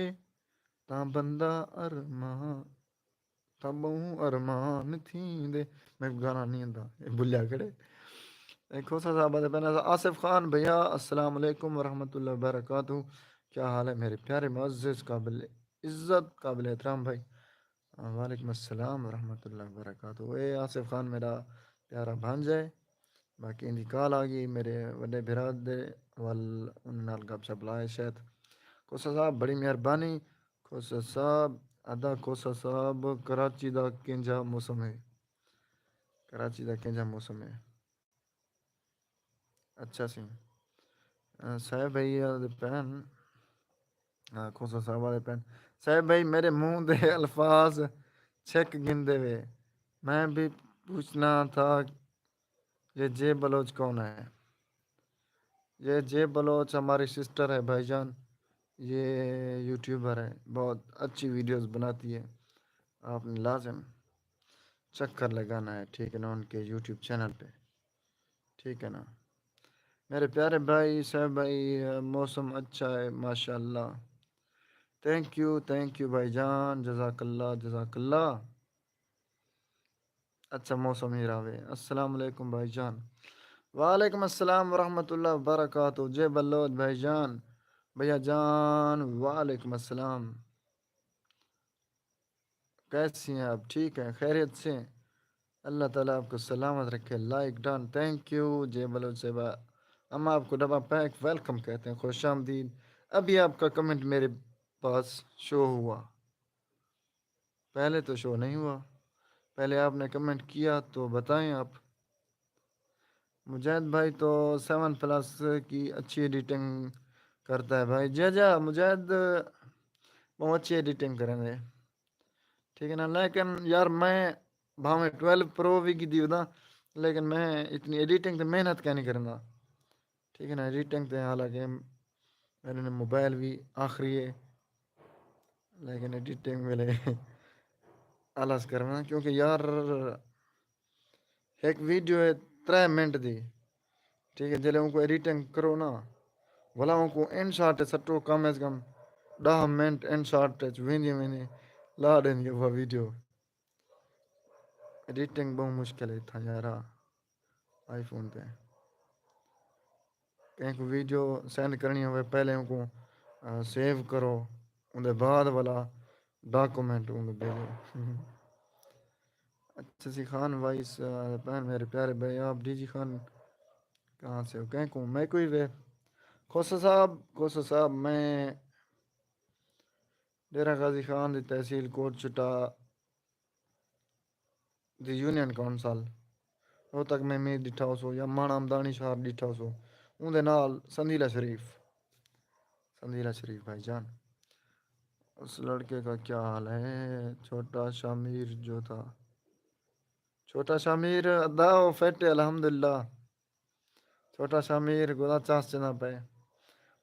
تاں بندہ ارمان، تاں ٻہوں ارمان تھیندے۔ میکوں گانا نہیں آندا، اے بھلیا کھڑے۔ اے کھوسہ صاحب آندے پئے نے، آصف خان بھیا، السلام علیکم ورحمۃ اللہ وبرکاتہ۔ کیا حال ہے میرے پیارے معزز قابل عزت، قابل احترام بھائی؟ وعلیکم السلام ورحمۃ اللہ وبرکاتہ۔ اے آصف خان میرا پیارا بھانجا ہے، باقی ایندی کال آ ڳئی میرے وݙے بھرا دے ول، انہاں نال گپ شپ لائے شاید۔ کھوسہ صاحب بڑی مہربانی۔ کھوسہ صاحب، ادا کھوسہ صاحب، کراچی دا کینجھا موسم ہے؟ کراچی دا کینجھا موسم ہے؟ اچھا سی۔ اے، صاحب بھائی دے پین، ہاں، کھوسہ صاحب دے پین۔ صاحب بھائی، میرے منہ دے الفاظ چھک گھندے وے۔ میں بھی پوچھنا تھا، یہ جے بلوچ کون ہے؟ یہ جے بلوچ ہماری سسٹر ہے بھائی جان، یہ یوٹیوبر ہے، بہت اچھی ویڈیوز بناتی ہے، آپ نے لازم چکر لگانا ہے، ٹھیک ہے نا، ان کے یوٹیوب چینل پہ، ٹھیک ہے نا۔ میرے پیارے بھائی، صاحب بھائی، موسم اچھا ہے ماشاءاللہ۔ تھینک یو، تھینک یو بھائی جان، جزاک اللہ، جزاک اللہ۔ اچھا موسم ہی راوے۔ السلام علیکم بھائی جان۔ وعلیکم السلام ورحمۃ اللہ وبرکاتہ۔ جے بلوچ بھائی جان، بھیا جان، وعلیکم السلام۔ کیسے ہیں آپ؟ ٹھیک ہیں؟ خیریت سے ہیں؟ اللہ تعالیٰ آپ کو سلامت رکھے۔ Like done. تھینک یو جے بلوچ صاحبہ۔ ہم آپ کو ڈبہ پیک ویلکم کہتے ہیں، خوش آمدید۔ ابھی آپ کا کمنٹ میرے پاس شو ہوا۔ پہلے تو شو نہیں ہوا، پہلے آپ نے کمنٹ کیا تو بتائیں آپ۔ مجاہد بھائی تو سیون پلس کی اچھی ایڈیٹنگ کرتا ہے بھائی۔ جی جی، مجاہد بہت اچھی ایڈیٹنگ کریں گے، ٹھیک ہے نا۔ لیکن یار میں بھاویں ٹویلو پرو بھی کی دیودا، لیکن میں اتنی ایڈیٹنگ تے محنت کیا نہیں کرنا۔ ٹھیک ہے نا، ایڈیٹنگ تے حالانکہ میرے نے موبائل بھی آخری ہے، لیکن ایڈیٹنگ ویلے آلس کرنا، کیونکہ یار ہک ویڈیو ہے ترے منٹ دی، ٹھیک ہے، جلے ان کو ایڈیٹنگ کرو نا، ولا اونکوں ان شاٹ تے سٹو، کم از کم ݙاہ منٹ ان شاٹ تے ویندے ویندے لا ݙیندی ہے وہ ویڈیو۔ ایڈیٹنگ بہت مشکل ہے اتھاں یارا، آئی فون تے۔ کہیں کو ویڈیو سینڈ کرنی ہوئے، پہلے اونکوں سیو کرو، اون دے بعد والا ڈاکومنٹ اون بھیجو۔ اچھا سی خان وائس، پہن میرے پیارے بھائی، آپ ڈی جی خان کہاں سے ہو؟ کہیں کو میں کوئی وے کھوسہ صاحب، کھوسہ صاحب، میں ڈیرہ غازی خان دی تحصیل کوٹ چٹا دی یونین کونسل، روہتک میں میر ݙٹھا ہوسو یا ماݨا آمدانی شہر ݙٹھا ہوسو، اوندے نال سندیلہ شریف، سندیلہ شریف بھائی جان۔ اس لڑکے کا کیا حال ہے؟ چھوٹا شامیر جو تھا، چھوٹا شامیر ادا او فٹ ہے الحمدللہ۔ چھوٹا شامیر گولا چانس چنا پئے۔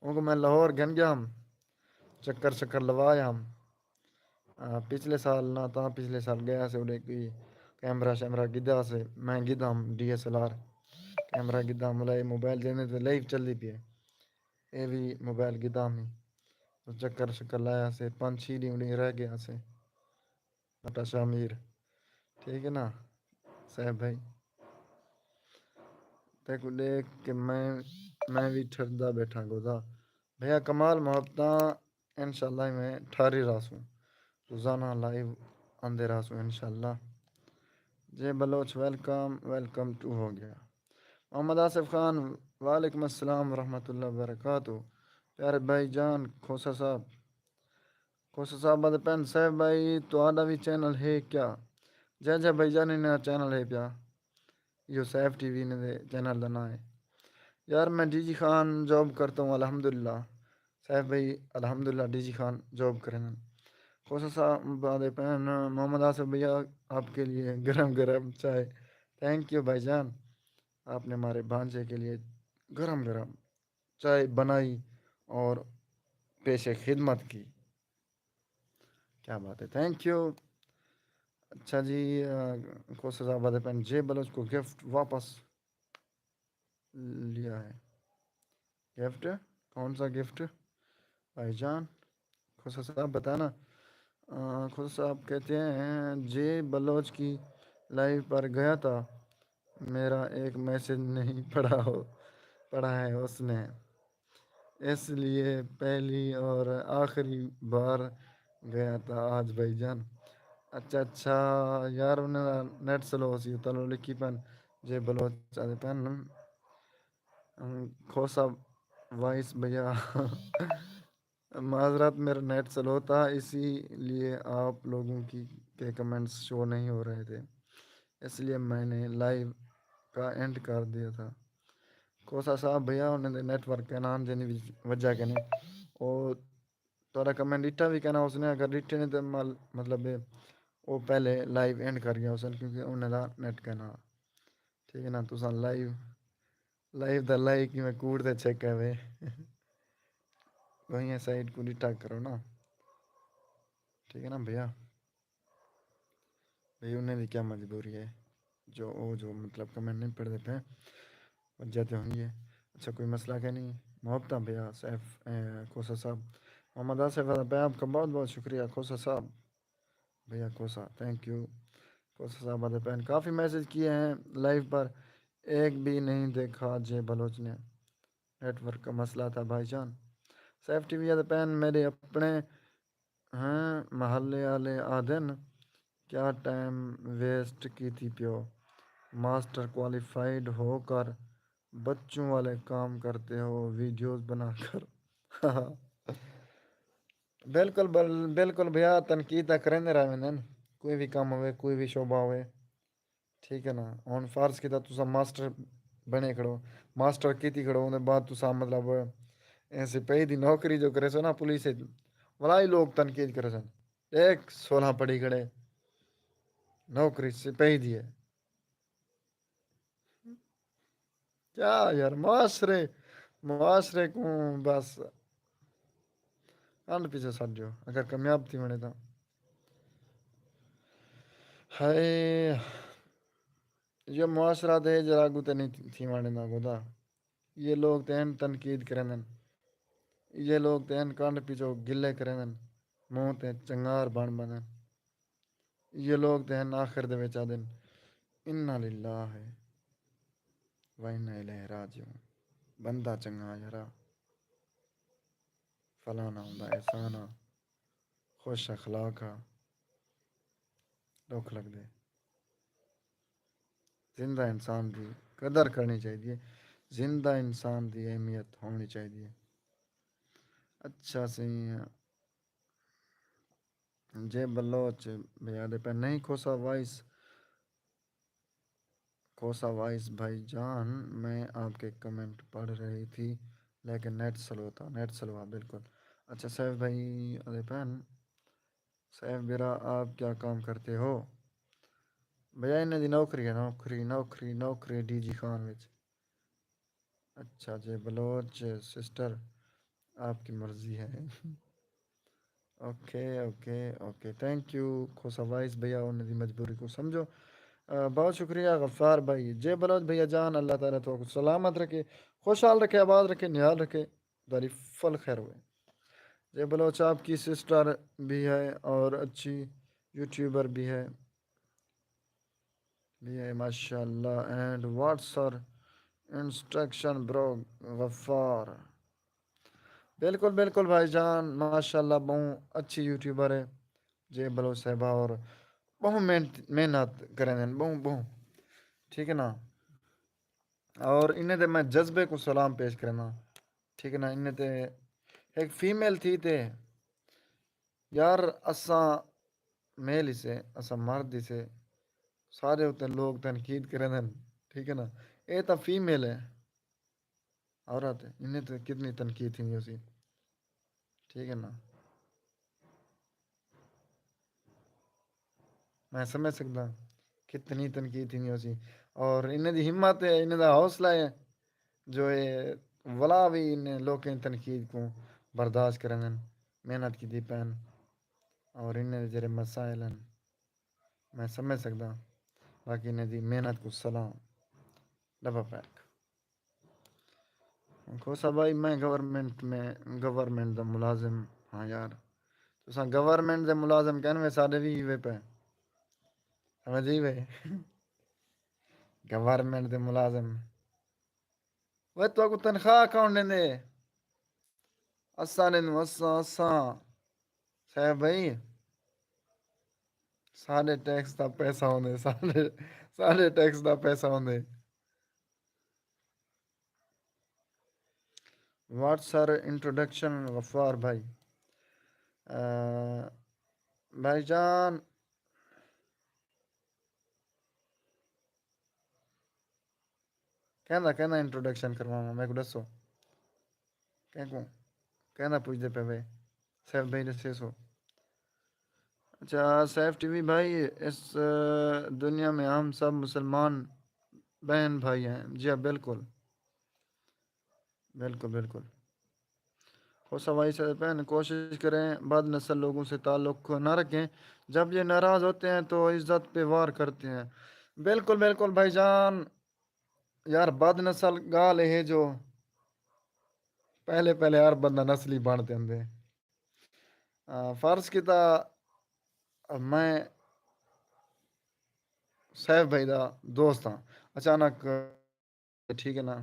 اونکوں میں لاہور گھن گیا ہم، چکر شکر لوایا ہم۔ آ، پچھلے سال نہ تاں پچھلے سال گیا سے، اڈے کوئی کیمرہ شیمرہ گدا سے، میں گدا ہم D S L R camera گدا ہم، ملا اے موبائل جیندے تے لائیو چلدی پئی ہے۔ اے وی موبائل گدا ہم، چکر شکر لایا سے، پنج چھی ڈینہہ اڈے رہ گیا سے۔ بٹا شاہ میر، ٹھیک ہے نا صاحب بھائی؟ تیکوں ݙیکھ کے میں، میں وی ٹھردا ٻیٹھاں گودا۔ بھیا کمال محبتاں، انشاءاللہ میں ٹھاری رہسوں، روزانہ لائیو آندے رہسوں انشاءاللہ۔ جے بلوچ ویلکم، ویلکم ٹو ہو گیا۔ محمد آصف خان، وعلیکم السلام ورحمۃ اللہ وبرکاتہ۔ پیارے بھائی جان کھوسہ صاحب، کھوسہ صاحب آہدے پئن، سیف بھائی تہاݙا وی چینل ہے کیا؟ جے جے بھائی جان، انہاں چینل ہے پیا، ایہو سیف ٹی وی انہاں دے چینل دا ناں ہے۔ یار میں ڈی جی خان جاب کرتا ہوں الحمدللہ۔ سیف بھائی الحمدللہ ڈی جی خان جاب کریندن۔ کھوسہ صاحب آہدے پئن، محمد آصف بھیا آپ کے لیے گرم گرم چائے۔ تھینک یو بھائی جان، آپ نے ہمارے بھانجے کے لیے گرم گرم چائے بنائی اور پیش خدمت کی۔ کیا بات ہے، تھینک یو۔ اچھا جی، آ، کھوسہ صاحب آہدے پئن، جے بلوچ کو گفٹ واپس لیا ہے۔ گفٹ؟ کون سا گفٹ بھائی جان؟ کھوسہ صاحب بتانا۔ آ، کھوسہ صاحب کہتے ہیں، جے بلوچ کی لائیو پر گیا تھا، میرا ایک میسج نہیں پڑھا ہو، پڑھا ہے اس نے، اس لیے پہلی اور آخری بار گیا تھا آج بھائی جان۔ اچھا اچھا، یار انہاں دا نیٹ سلو سی، تلو لکھی پئن، جے بلوچ آہدے پئن۔ ام، کھوسہ وائس بھیا۔ معذرت، میرا نیٹ سلو تھا، اسی لیے آپ لوگوں کی، کے کمنٹس شو نہیں ہو رہے تھے، اس لیے میں نے لائیو کا اینڈ کر دیا تھا۔ کھوسہ صاحب بھیا، انہاں دے نیٹ ورک کائنا، جیندی وجہ کنے او تہاݙا کمنٹ ݙٹھا وی کائنا اس نے، اگر ݙٹھے نے تے مال-، مطلب ہے، او پہلے لائیو اینڈ کر گیا اس نے، کیونکہ انہاں دا نیٹ کائنا۔ ٹھیک ہے نا، تساں لائیو، لائیو دا لائیو کیویں کوڑ تے چھک ہے وے۔ وہیں سائیڈ کو ݙٹھا کرو نا۔ ٹھیک ہے نا بھیا؟ بھئی انہیں دی کیا مجبوری ہے جو او جو مطلب کمنٹ نہیں پڑھتے پہ وجہ تے ہوندی ہے۔ اچھا کوئی مسئلہ کہ نہیں؟ محبتاں بھیا سیف، اے، کھوسہ صاحب۔ محمد آصف آہدا پئے، آپ کا بہت بہت شکریہ کھوسہ صاحب۔ بھیا کھوسہ، تھینک یو۔ کھوسہ صاحب آہدے پئن، کافی میسج کیے ہیں لائیو پر، ایک بھی نہیں دیکھا جے بلوچ نے۔ نیٹ ورک کا مسئلہ تھا بھائی جان۔ سیف ٹی وی آہدے پئن، میرے اپنے ہیں محلے آلے آہدن، کیا ٹائم ویسٹ کیتی پیو؟ ماسٹر کوالیفائیڈ ہو کر بچوں والے کام کرتے ہو، ویڈیوز بنا کر۔ بالکل بل-، بالکل بھیا، تنقید تاں کریندے رہ ویندن، کوئی وی کم ہووے، کوئی وی شعبہ ہووے، ٹھیک ہے نا؟ ہݨ فرض کیتا تساں ماسٹر بݨے کھڑو، ماسٹر کیتی کھڑو، اوندے بعد تساں مطلب اے سپاہی دی نوکری جو کریسو نا پولیس اچ، ولا ای لوک تنقید کریسن، ݙیکھ سولہ پڑھی کھڑے، نوکری سپاہی دی ہے۔ کیا یار، معاشرے، معاشرے کوں بس کنڈ پیچھے سٹ ݙیو، اگر کامیاب تھی ونے تاں۔ ہائے، یہ معاشرہ تے ہے جرا اڳوں تے نہیں تھی ونے دا گودا۔ یہ لوگ تے ہن تنقید کریندن۔ یہ لوگ تے ہن کنڈ پچھو گلے کریندن، منہ تے چنگار بن بندن۔ یہ لوگ تے ہن آخر دے وچ آدن، انا للہ و انا الیہ راجعون۔ بندہ چنگا یارا، فلانا ہوندا، احسان آ، خوش اخلاق آ، ݙکھ لڳدے۔ زندہ انسان دی قدر کرݨی چاہیدی ہے، زندہ انسان دی اہمیت ہووݨی چاہیدی ہے۔ اچھا سئیں، جے بلوچ بھیا دے پہ نہیں کھوسا وائس، کھوسا وائس بھائی جان، میں آپ کے کمنٹ پڑھ رہی تھی لیکن نیٹ سلو تھا، نیٹ سلو ہے بالکل۔ اچھا سیف بھائی دے پہ سیف برا، آپ کیا کام کرتے ہو؟ بھیا انہیں دی نوکری ہے، نوکری، نوکری، نوکری ڈی جی خان وچ۔ اچھا جے بلوچ سسٹر، آپ کی مرضی ہے۔ Okay, okay, okay, thank you Khosa voice بھیا، انہیں دی مجبوری کو سمجھو۔ آ، بہت شکریہ غفار بھائی۔ جے بلوچ بھیا جان، اللہ تعالیٰ تو کو سلامت رکھے، خوشحال رکھے، آباد رکھے، نہال رکھے، تہاݙی فل خیر ہوئے۔ جے بلوچ آپ کی سسٹر بھی ہے اور اچھی یوٹیوبر بھی ہے، بھی ہے، ماشاء اللہ۔ اینڈ واٹس ہر انسٹرکشن برو غفار؟ بالکل، بالکل بھائی جان، ماشاء اللہ، ٻہوں اچھی یوٹیوبر ہے جے بلوچ صاحبہ، اور ٻہوں محنت، محنت کریندن، ٻہوں، ٻہوں، ٹھیک ہے نا؟ اور انہیں تے میں جذبے کو سلام پیش کرنا، ٹھیک ہے نا؟ انہیں تے ایک فیمیل تھی تے یار، اساں میل ہی سے، اساں مرد ہی سے، سارے اتنے لوگ تنقید کریندن، ٹھیک ہے نا؟ اے تاں فیمیل ہے، عورت ہے، انہیں تے کتنی تنقید تھیندی ہوسی، ٹھیک ہے نا؟ میں سمجھ سکدا کتنی تنقید تھیندی ہوسی، اور انہیں دی ہمت ہے، انہیں دا حوصلہ ہے جو اے ولا وی انہیں لوکیں تنقید کو برداشت کریندن، محنت کیتی پئن، اور انہیں دے جیڑھے مسائل ہن، میں سمجھ سکدا، باقی انہیں دی محنت کو سلام۔ ڈبہ پیک۔ کھوسا بھائی، میں گورنمنٹ میں، گورنمنٹ دا ملازم ہاں یار۔ تساں گورنمنٹ دے ملازم کہن وے، ساڈے وی ایوے پے۔ سمجھ آئی وے؟ گورنمنٹ دے ملازم۔ وے تہاکوں تنخواہ کون ݙیندے؟ اساں ݙیندوں، اساں، اساں۔ صاحب بھائی، ساݙے ٹیکس دا پیسہ ہوندے، ساݙے، ساݙے ٹیکس دا پیسہ ہوندے۔ واٹس ہر انٹروڈکشن غفار بھائی؟ آ، بھائی جان، کیندا، کیندا انٹروڈکشن کرواواں، میکوں ݙسو۔ کینکوں؟ کیندا پچھدے پئے وے؟ سیف بھائی ݙسیسو۔ اچھا، سیف ٹی وی بھائی، اس، آ، دنیا میں ہم سب مسلمان بہن بھائی ہیں۔ جی ہاں، بالکل۔ بالکل، بالکل۔ کھوسا بھائی سے پہن کوشش کریں، بد نسل لوگوں سے تعلق نہ رکھیں۔ جب یہ ناراض ہوتے ہیں تو عزت پہ وار کرتے ہیں۔ بالکل، بالکل بھائی جان۔ یار، بد نسل ڳالھ اے ہے جو پہلے، پہلے ہر بندہ نسلی بݨ تے ہوندے۔ آ، فرض کیتا، میں سیف بھائی دا دوست ہاں، اچانک، ٹھیک ہے نا،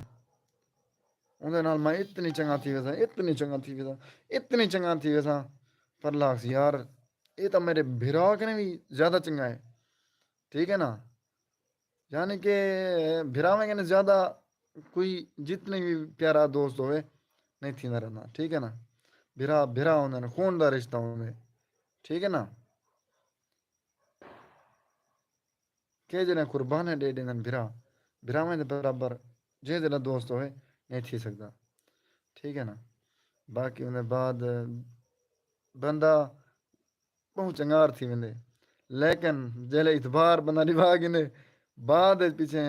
اوندے نال میں اتنی چنڳا تھی ویساں، اتنی چنڳا تھی ویساں، اتنی چنڳا تھی ویساں، پر لاکس یار، اے تاں میݙے بھرا کنے وی زیادہ چنڳا ہے، ٹھیک ہے نا؟ یعنی کہ بھراویں کنے زیادہ کوئی جتنے بھی پیارا دوست ہوئے، نہیں تھیندا رہندا، ٹھیک ہے نا؟ بھرا، بھرا ہوندے نے، خون دا رشتہ ہوندے، ٹھیک ہے نا؟ کہ جݙاں قربانیاں ݙے ݙیندن بھرا، بھراویں دے برابر جے جیڑھا دوست ہوئے، نہیں تھی سڳدا، ٹھیک ہے نا؟ باقی اوندے بعد بندہ ٻہوں چنگار تھی ویندے، لیکن جیلے اعتبار بندہ نبھا گھندے، بعد وچ پچھے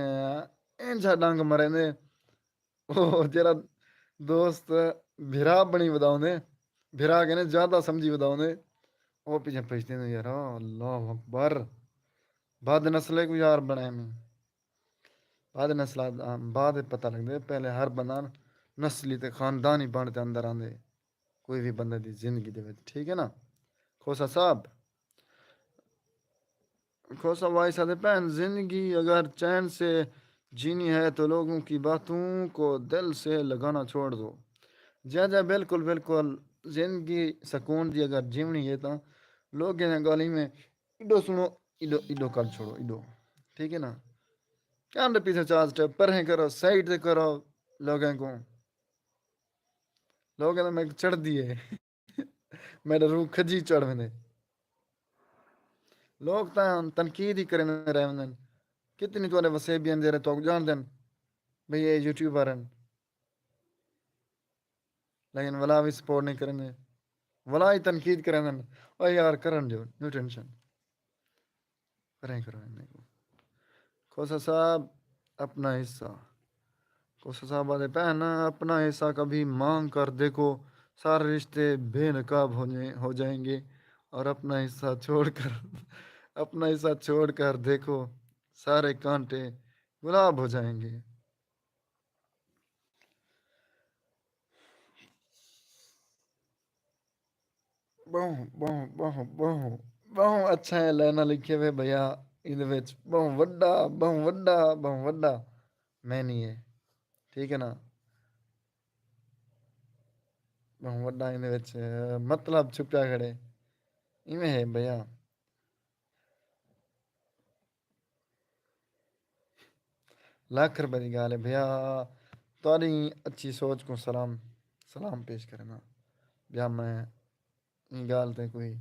اینجھا ݙنگ مریندے۔ او جیڑھا دوست بھرا بݨی ودا ہوندے، بھرا کنے زیادہ سمجھی ودا ہوندے، او پچھے پچھتے نے، یار، اللہ اکبر، بد نسلے کو یار بݨائے میں۔ بعد نسل، بعد پتہ لڳدے، پہلے ہر بندہ نسلی تے خاندانی بݨ تے اندر آندے۔ کوئی بھی بندے دی زندگی دے وچ، ٹھیک ہے نا؟ کھوسا صاحب، کھوسا وائس آتے پہن، زندگی اگر چین سے جینی ہے تو لوگوں کی باتوں کو دل سے لگانا چھوڑ دو۔ جی جی، بالکل بالکل، زندگی سکون دی اگر جیونی ہے تو لوگوں نے گالی میں ایڈو سنو، ایڈو ایڈو کر چھوڑو، ایڈو، ٹھیک ہے نا؟ کان دے پیچھے چارج ٹیپ پرہیں کرو، سائیڈ تے کرو لوگوں کو۔ لوگوں نے میں چڑھ دیے۔ میݙا روح کھجی چڑھ ویندے۔ لوک تاں تنقید ہی کریندے رہ ویندن۔ کتنی تہاݙے وسیبی ہن جیڑھے تہاکوں ڄاݨدن بھئی اے یوٹیوبر ہن، لیکن ولا وی سپورٹ نہیں کریندے، ولا ہی تنقید کریندن۔ او یار کرݨ ݙیو، نو ٹینشن۔ پریں کرو انہیں کو۔ کھوسا صاحب، اپنا حصہ۔ کھوسا صاحب آتے پہن، اپنا حصہ کبھی مانگ کر دیکھو، سارے رشتے بے نقاب ہو جائیں، ہو جائیں گے، اور اپنا حصہ چھوڑ کر اپنا حصہ چھوڑ کر دیکھو، سارے کانٹے گلاب ہو جائیں گے۔ ٻہوں ٻہوں ٻہوں ٻہوں ٻہوں اچھا ہے لائناں لکھے ہوئے بھیا۔ ایندے وچ ٻہوں وݙا، ٻہوں وݙا، ٻہوں وݙا معنی ہے، ٹھیک ہے نا؟ ٻہوں وݙا ایندے وچ مطلب چھپیا کھڑے، ایویں ہے بھیا۔ لکھ روپے دی ڳالھ ہے بھیا، تہاݙی اچھی سوچ کوں سلام، سلام پیش کرنا۔ ٻیا میں ایں ڳالھ تے کوئی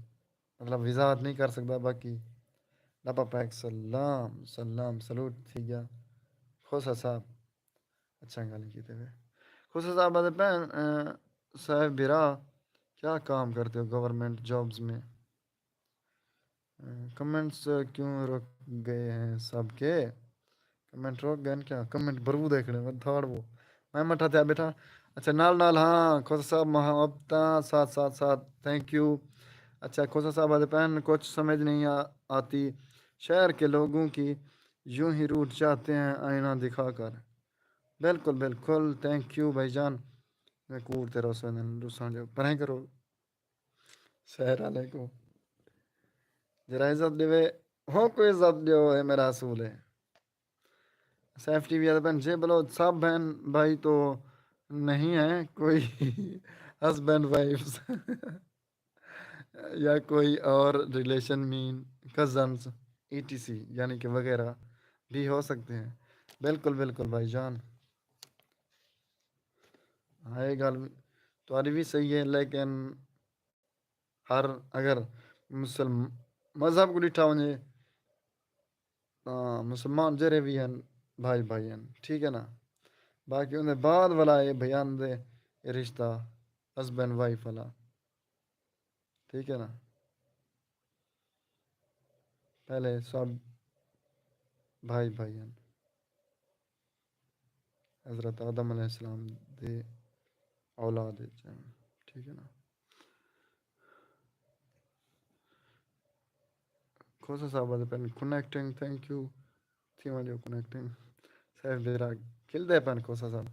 مطلب وضاحت نہیں کر سڳدا، باقی ݙاپا پیک سلام، سلام، سلوٹ تھی ڳیا۔ کھوسا صاحب، اچھا ڳالھ کیتے وے۔ کھوسا صاحب آتے پہن، صاحب بھرا، کیا کام کرتے ہو گورنمنٹ جابز میں؟ کمنٹس کیوں رک گئے ہیں سب کے؟ کمنٹ رک گئے ہیں کیا؟ کمنٹ برو دیکھنے میں دھاڑ وہ، میں مٹھا تھیا بیٹھا۔ اچھا، نال نال، ہاں، کھوسا صاحب محبتاں ساتھ ساتھ ساتھ، تھینک یو۔ اچھا، کھوسا صاحب آتے پہن، کچھ سمجھ نہیں آ- آتی، شہر کے لوگوں کی یوں ہی روٹ چاہتے ہیں آئینہ دکھا کر۔ بالکل بالکل، تھینک یو بھائی جان۔ میں کوڑ تے روسے دن روساں جو پریں کرو۔ شہر والے کو ذرا عزت ݙیوے، ہو کوئی عزت ݙیو، اے میرا اصول ہے۔ سیف ٹی وی والے بہن، جے بلوچ سب بہن بھائی تو نہیں ہے، کوئی ہسبینڈ وائفز یا کوئی اور ریلیشن مین کزنس ای ٹی سی یعنی کہ وغیرہ بھی ہو سکتے ہیں۔ بالکل بالکل بھائی جان، ہاں یہ گل تہاݙی بھی صحیح ہے، لیکن ہر اگر مسلم مذہب کو ݙٹھا ونڄے تاں مسلمان جیڑھے وی ہن، بھائی بھائی ہن، ٹھیک ہے نا؟ باقی اوندے بعد والا اے بھیاں دے رشتہ، ہسبینڈ وائف والا، ٹھیک ہے نا؟ پہلے سب بھائی بھائی ہن۔ حضرت آدم علیہ السلام دے اولاد وچ ہن، ٹھیک ہے نا؟ کھوسا صاحب آتے پن کنیکٹنگ، تھینک یو۔ تھی ونجو کنیکٹنگ۔ سیف بیرا کھلدے پن کھوسا صاحب۔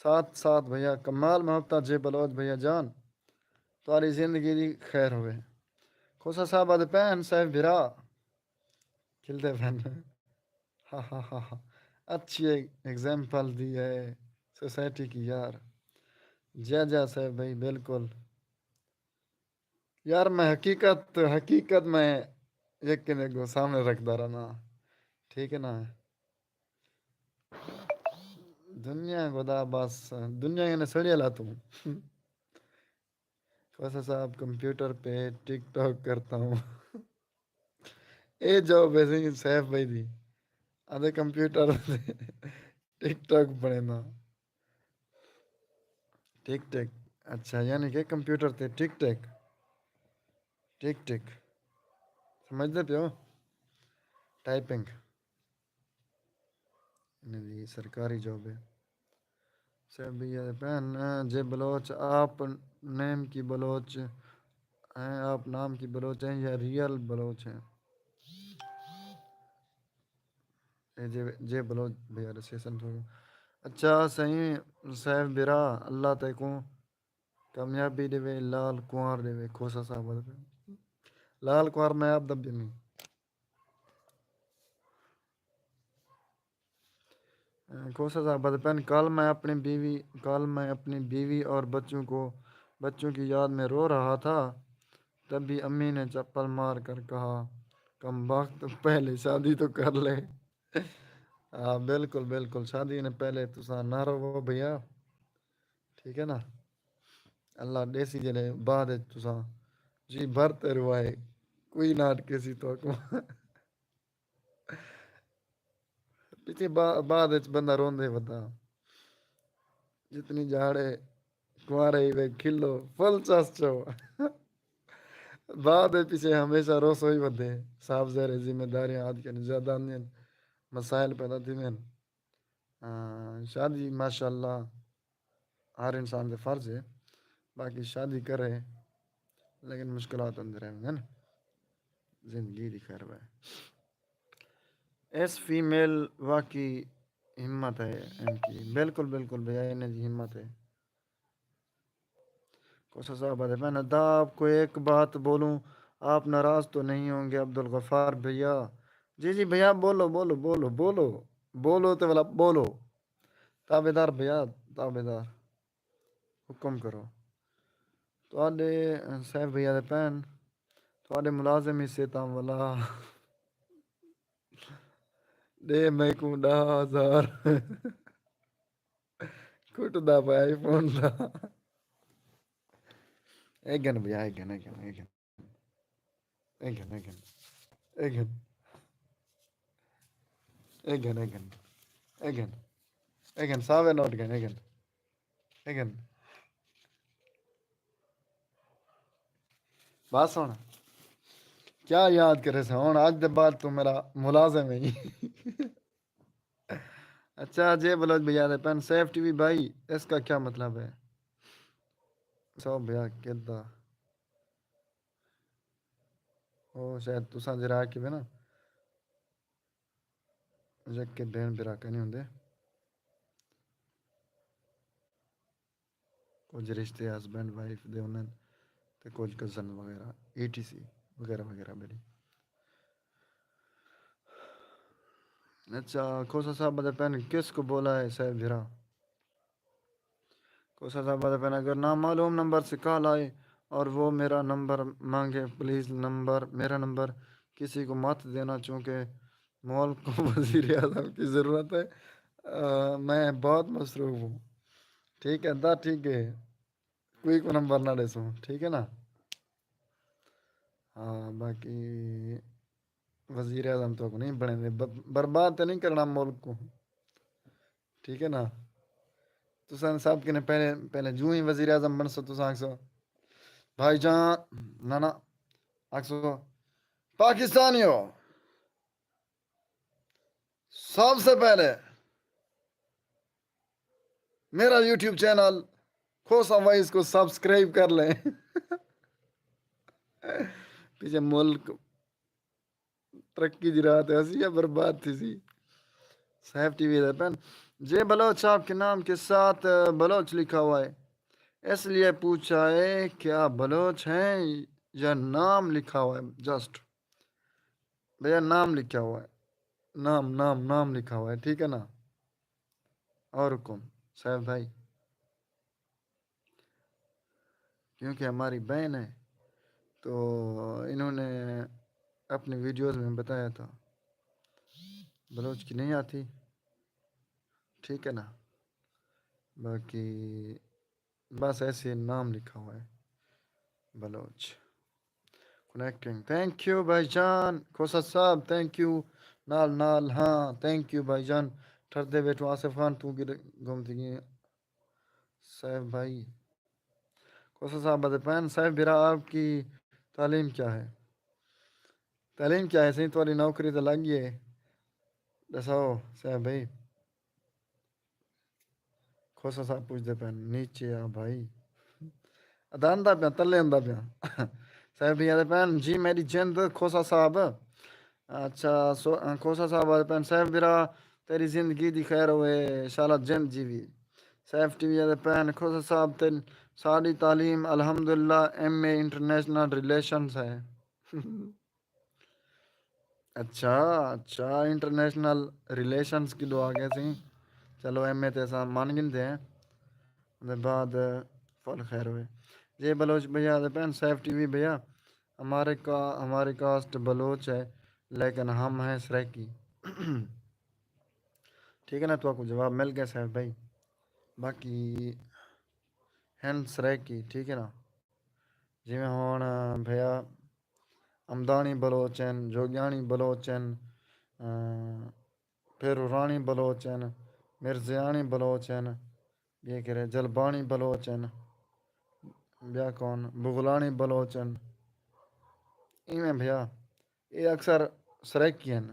ساتھ ساتھ بھیا، کمال محبتاں جے بلوچ بھیا جان، تہاݙی زندگی دی خیر ہووے۔ کھوسا صاحب آتے پن سیف بیرا کھلدے پن۔ ہا ہا ہا ہا۔ اچھی ایگزامپل دی ہے سوسائٹی کی یار۔ جیا جیا صاحب بھائی، بالکل۔ یار میں حقیقت، حقیقت میں یقین کو سامنے رکھدا رہنا، ٹھیک ہے نا؟ دنیا خدا بس، دنیا نے سڑیا لا توں۔ کھوسا صاحب، کمپیوٹر پہ ٹک ٹاک کرتا ہوں۔ اے جاب ہے سئیں سیف بھائی دی۔ آدھے کمپیوٹر تے ٹک ٹاک بݨیندا۔ ٹک ٹک۔ اچھا، یعنی کہ کمپیوٹر تے ٹک ٹک۔ ٹک ٹک۔ سمجھدے پیو؟ ٹائپنگ۔ انہیں دی سرکاری جاب ہے۔ سیف بھیا دے پہن، جے بلوچ آپ نیم کی بلوچ ہیں، آپ نام کی بلوچ ہیں یا ریئل بلوچ ہیں؟ اے جے، جے بلوچ بھیا رسیسن تھوڑا۔ اچھا سئیں سیف برا، اللہ تیکوں کامیابی ݙیوے، لال کنوار ݙیوے، کھوسہ صاحب۔ لال کنوار میں آپ دا بھی نہیں۔ کھوسہ صاحب آدھے پن، کل میں اپنی بیوی، کل میں اپنی بیوی اور بچوں کو، بچوں کی یاد میں رو رہا تھا، تبھی امی نے چپل مار کر کہا، کم بخت، پہلے شادی تو کر لے۔ ہاں، بالکل، بالکل، شادی نے پہلے تساں نہ رو بھیا، ٹھیک ہے نا؟ اللہ ݙیسی جلے بعد وچ تساں جی بھر تے روائے، کوئی نہ اٹکیسی تہاکوں۔ پچھے با-، بعد وچ بندہ روندے ودا۔ جتنی جھاڑے کنوارے ہی وے کھلو، فل چس چو۔ بعد وچ پچھے ہمیشہ روسو ہی ودے۔ صاحب زیر ذمہ داریاں آج کل زیادہ آندیاں، مسائل پیدا تھیندے ہن۔ ہاں، شادی ماشاءاللہ ہر انسان دے فرض ہے، باقی شادی کرے لیکن مشکلات اندر رہندے ہن۔ زندگی دی خیر وے۔ اس فیمیل واقعی ہمت ہے ان کی۔ بالکل، بالکل بھیا، انہیں دی ہمت ہے۔ کھوسہ صاحب آدھے پن، ادا آپ کو ایک بات بولوں، آپ ناراض تو نہیں ہوں گے عبدالغفار بھیا؟ جی جی بھیا، بولو، بولو، بولو، بولو، بولو تے والا بولو۔ تابعدار بھیا، تابعدار، حکم کرو۔ تہاݙے صاحب بھیا دے پن، تہاݙے ملازم ہی سے تاں ولا ݙے میکوں ݙاہ ہزار۔ کٹدا پیا آئی فون دا۔ اے گن بھیا، اے گن، اے گن، اے گن۔ اے گن، اے گن۔ اے گن۔ اے گن، اے گن۔ اے گن۔ اے گن، ساوے نوٹ گن، اے گن۔ اے گن۔ بس ہݨ کیا یاد کرے سا، ہݨ اڄ دے بعد تو میرا ملازم ہے۔ اچھا، جے بلوچ بھیا دے پن، سیف ٹی وی بھائی، اس کا کیا مطلب ہے؟ سو بھیا کدا؟ او شاید تساں جرا کے نا، یکے بھین بھرا کہیں ہوندے۔ کجھ رشتے ہسبینڈ وائف دے ہوندن تے کجھ کزن وغیرہ، اے ٹی سی وغیرہ وغیرہ بھری۔ اچھا، کھوسہ صاحب آدھے پن، کس کو بولا ہے صاحب بھرا؟ کھوسہ صاحب آدھے پن، اگر نامعلوم نمبر سے کال آئے اور وہ میرا نمبر مانگے، پلیز نمبر، میرا نمبر کسی کو مت دینا، چونکہ ملک کو وزیر اعظم کی ضرورت ہے۔ آ، میں بہت مصروف ہوں۔ ٹھیک ہے، دا ٹھیک ہے، کوئی کو نمبر نہ ݙیسوں، ٹھیک ہے نا؟ ہاں، باقی وزیر اعظم تو کو نہیں بنے دے، ب-، برباد تو نہیں کرنا ملک کو، ٹھیک ہے نا؟ تساں سب کنے پہلے، پہلے جو ہی وزیر اعظم بنسو، تساں آکھسو، بھائی جان، نہ نہ، آکھسو، پاکستانیو، سب سے پہلے میرا یوٹیوب چینل کھوسہ وائس کو سبسکرائب کر لیں۔ پیچھے ملک ترقی دی راہ تے ہسی یا برباد تھی سی؟ صاحب ٹی وی دے پن، جے بلوچ آپ کے نام کے ساتھ بلوچ لکھا ہوا ہے، اس لیے پوچھا ہے کیا بلوچ ہیں یا نام لکھا ہوا ہے؟ جسٹ بھیا، نام لکھا ہوا ہے، نام، نام، نام لکھا ہوا ہے، ٹھیک ہے نا؟ اور حکم، صاحب بھائی، کیونکہ ہماری بہن ہے، تو انہوں نے اپنی ویڈیوز میں بتایا تھا، بلوچ کی نہیں آتی، ٹھیک ہے نا؟ باقی بس ایسے نام لکھا ہوا ہے بلوچ۔ کنیکٹنگ۔ تھینک یو بھائی جان۔ کھوسہ صاحب، تھینک یو۔ نال نال، ہاں، تھینک یو بھائی جان۔ ٹھردے بیٹھو۔ آصف خان، توں کدھر گم تھی ڳئیں؟ صاحب بھائی۔ کھوسہ صاحب آدھے پن، صاحب بھرا، آپ کی تعلیم کیا ہے؟ تعلیم کیا ہے سائیں؟ تہاݙی نوکری تے لڳ ڳئی ہے؟ ݙساؤ صاحب بھائی۔ کھوسہ صاحب پچھدے پن، نیچے آ بھائی۔ ادا آندا پیاں، تلے آندا پیاں۔ صاحب بھائی آدھے پن، جی میݙی جند کھوسہ صاحب۔ اچھا، سو-، کھوسہ صاحب آدھے پن، صاحب بھرا، تیݙی زندگی دی خیر ہووے، شالا جند جیوی۔ صاحب ٹی وی آدھے پن، کھوسہ صاحب تیݙی ساݙی تعلیم الحمدللہ ایم اے انٹرنیشنل ریلیشنز ہے۔ اچھا، اچھا، انٹرنیشنل ریلیشنز کݙو آ ڳئے سی؟ چلو، ایم اے تے اساں من گھندے ہیں۔ اُن دے بعد فل خیر ہوئے۔ جے بلوچ بھیا دے پین سیف ٹی وی بھیا، ہمارے کا، ہماری کاسٹ بلوچ ہے، لیکن ہم ہیں سرائیکی۔ ٹھیک ہے نا، تو آپ کو جواب مل گیا سیف بھائی۔ باقی ہن سرائیکی، ٹھیک ہے نا۔ جیویں ہُݨ بھیا، امداݨی بلوچ ہن، جوڳیاݨی بلوچ ہن، اَ، پیروراݨی بلوچ ہن، مرزیاݨی بلوچ ہن، ٻئے کیڑھے جلباݨی بلوچ ہن، ٻیا کون؟ بغلاݨی بلوچ ہن۔ ایویں بھیا، اے اکثر سرائیکی ہن۔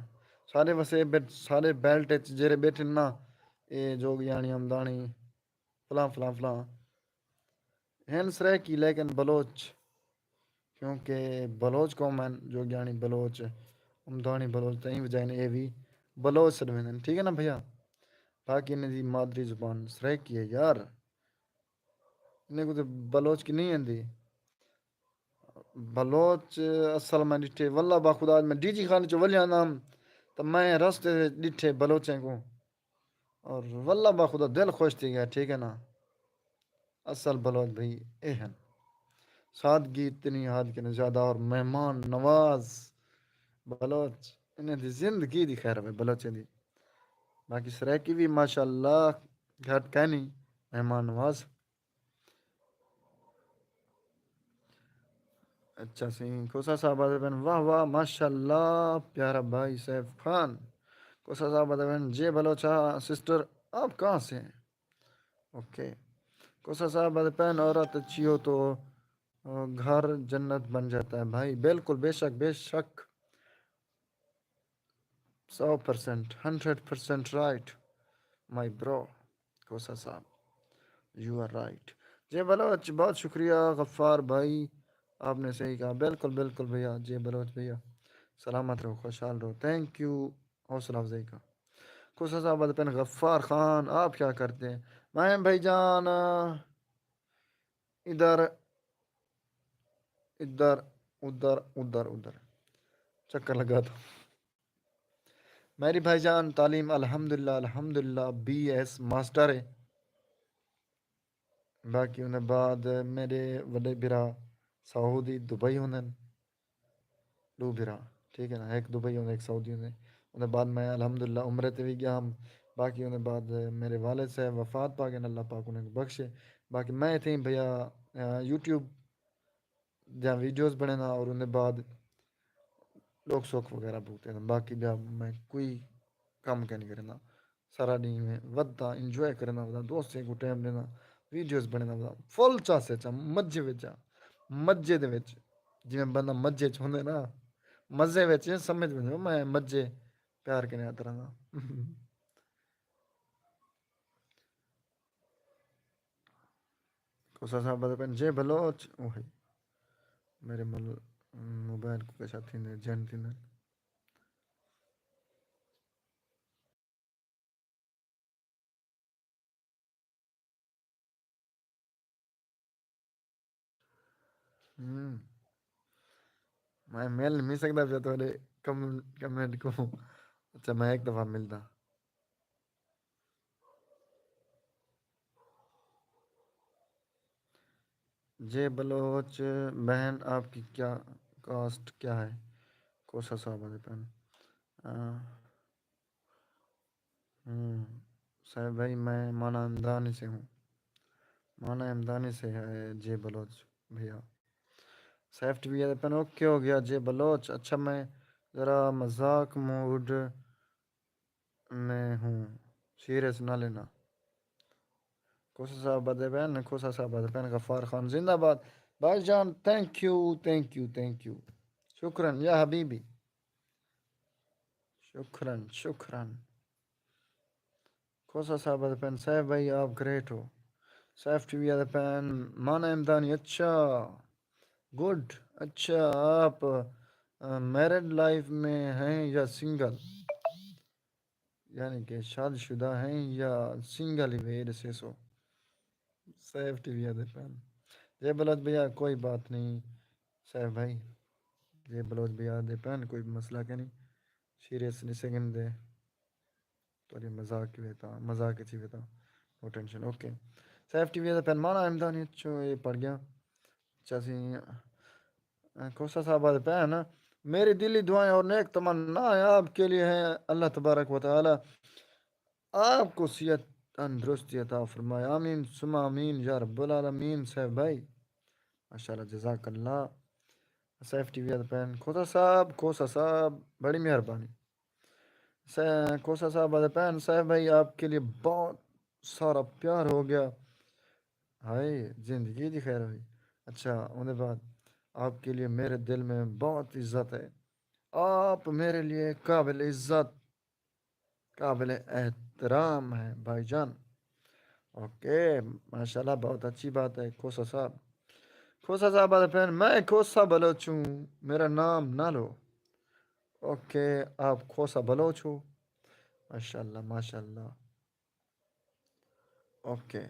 ساݙے وسیب وچ، ساݙے بیلٹ وچ جیڑھے ٻیٹھن نا، اے جوڳیاݨی، امداݨی، فلاں، فلاں، فلاں۔ ہن سرائیکی، لیکن بلوچ، کیونکہ بلوچ قوم ہن، جوڳیاݨی بلوچ، امداݨی بلوچ، تاں ایں وجہ نے اے وی بلوچ سݙویندن۔ ٹھیک ہے نا بھیا؟ باقی انہیں دی مادری زبان سرائیکی ہے یار۔ انہیں کوں تے بلوچ کی نہیں آندی۔ بلوچ اصل میں ݙٹھے، واللہ با خدا، میں ڈی جی خانے چوں ولیا آندا ہم، تاں میں رستے تے ݙٹھے بلوچیں کوں۔ اور واللہ با خدا دل خوش تھی ڳیا، ٹھیک ہے نا۔ اصل بلوچ بھئی اے ہن۔ سادگی اتنی حد کے نہ زیادہ اور مہمان نواز بلوچ، انہیں دی زندگی دی خیر ہوئے بلوچیں دی۔ باقی سرائیکی بھی ماشاءاللہ گھٹ کائنی، مہمان نواز۔ اچھا سئیں، کھوسہ صاحب آہدے پن، واہ واہ، ماشاءاللہ، پیارا بھائی سیف خان۔ کھوسہ صاحب آہدے پن، جے بلوچا سسٹر، آپ کہاں سے ہیں؟ اوکے۔ کھوسہ صاحب آہدے پن، عورت اچھی ہو تو، آ، گھر جنت بن جاتا ہے بھائی۔ بالکل، بے شک، بے شک۔ سو پرسینٹ، ہنڈریڈ پرسینٹ رائٹ، مائی برو، کھوسہ صاحب، یو آر رائٹ۔ جے بلوچ، بہت شکریہ غفار بھائی، آپ نے صحیح کہا۔ بالکل، بالکل بھیا، جے بلوچ بھیا، سلامت رہو، خوشحال رہو۔ تھینک یو حوصلہ افزائی کا۔ کھوسہ صاحب آہدے پن، غفار خان، آپ کیا کرتے ہیں؟ میں بھائی جان، ادھر، ادھر، ادھر، ادھر، ادھر چکر لگاتا ہوں۔ میری بھائی جان تعلیم الحمدللہ، الحمدللہ بی ایس ماسٹر ہے۔ باقی اُن دے بعد میرے وݙے بھرا سعودی، دبئی ہوندن۔ ݙو بھرا، ٹھیک ہے نا، ہک دبئی ہوندا، ہک سعودی ہوندا۔ اُن دے بعد میں الحمدللہ عمرے تے وی ڳیا ہم۔ باقی اُن دے بعد میرے والد صاحب وفات پا ڳئے، اللہ پاک انہیں کوں بخشے۔ باقی میں اتھے بھیا، آ، یوٹیوب دیاں ویڈیوز بݨیندا اور اُن دے بعد ݙکھ سُکھ وغیرہ بھگتیندا۔ باقی ٻیا میں کوئی کم کائنی کریندا۔ سارا ݙینہہ میں وداں، انجوائے کریندا وداں، دوستیں کوں ٹائم ݙیندا، ویڈیوز بݨیندا وداں، فل چس اچ آں، مزے وچ آں، مزے دے وچ۔ جیویں بندہ مزے اچ ہوندے نا، مزے وچ سمجھ ونڄو، میں مزے پیار کنیں آہدا رہنداں۔ کھوسہ صاحب آہدے پن، جے بلوچ، اوہی۔ میرے مل-، موبائل کوں کجھ تھیندے، جن تھیندے۔ ہوں۔ میں مل نہیں سڳدا پیا تہاݙے کم-، کمنٹ کوں۔ اچھا، میں ہک دفعہ ملداں۔ جے بلوچ بہن، آپ کی کیا کاسٹ کیا ہے؟ کھوسہ صاحب آہدے پن۔ آ، ہوں، صاحب بھائی، میں مانا امدانی سے ہوں۔ مانا امدانی سے ہے جے بلوچ بھیا۔ سیف ٹی وی آہدے پن، اوکے ہو گیا جے بلوچ۔ اچھا، میں ذرا مذاق موڈ میں ہوں، سیریس نہ لینا۔ کھوسہ صاحب آہدے پن، کھوسہ صاحب آہدے پن، غفار خان زندہ باد۔ بھائی جان، thank you, thank you, thank you. شکرا یا حبیبی۔ شکرا، شکرا۔ کھوسہ صاحب آہدے پن، سیف بھائی آپ گریٹ ہو۔ سیف ٹی وی آہدے پن، مانا امدانی، اچھا، گڈ۔ اچھا، آپ، آ، میرڈ لائف میں ہیں یا سنگل؟ یعنی کہ شادی شدہ ہیں یا سنگل ہی وے ݙسیسو۔ سیف ٹی وی آہدے پن۔ جے بلوچ بھیا، کوئی بات نہیں سیف بھائی۔ جے بلوچ بھیا دے پین، کوئی مسئلہ کہ نہیں، سیریس نہیں سگن دے۔ تھوڑی مذاق کی ویتا، مذاق کی ویتا، نو ٹینشن۔ اوکے، سیف ٹی وی دے پین مانا امدانی چو یہ پڑ گیا۔ اچھا سی، کھوسہ صاحب آدھے پین، میری دلی دعائیں اور نیک تمنا آپ کے لیے ہیں، اللہ تبارک و تعالی آپ کو صحت تندرستی عطا فرمائے، آمین ثم آمین یا رب العالمین۔ سیف بھائی، ماشاءاللہ، جزاک اللہ۔ سیف ٹی وی آدھے پین، کھوسہ صاحب، کھوسہ صاحب، بڑی مہربانی۔ سہ-، کھوسہ صاحب آدھے پین، سیف بھائی، آپ کے لیے بہت سارا پیار ہو گیا۔ ہائے، زندگی دی خیر ہوئی۔ اچھا، اون دے بعد، آپ کے لیے میرے دل میں بہت عزت ہے۔ آپ میرے لیے قابل عزت، قابل احترام ہیں بھائی جان۔ اوکے، ماشاءاللہ، بہت اچھی بات ہے کھوسہ صاحب۔ کھوسہ صاحب آدھے پین، میں کھوسہ بلوچ ہوں، میرا نام نہ لو۔ اوکے، آپ کھوسہ بلوچ ہو؟ ماشاءاللہ، ماشاءاللہ۔ اوکے،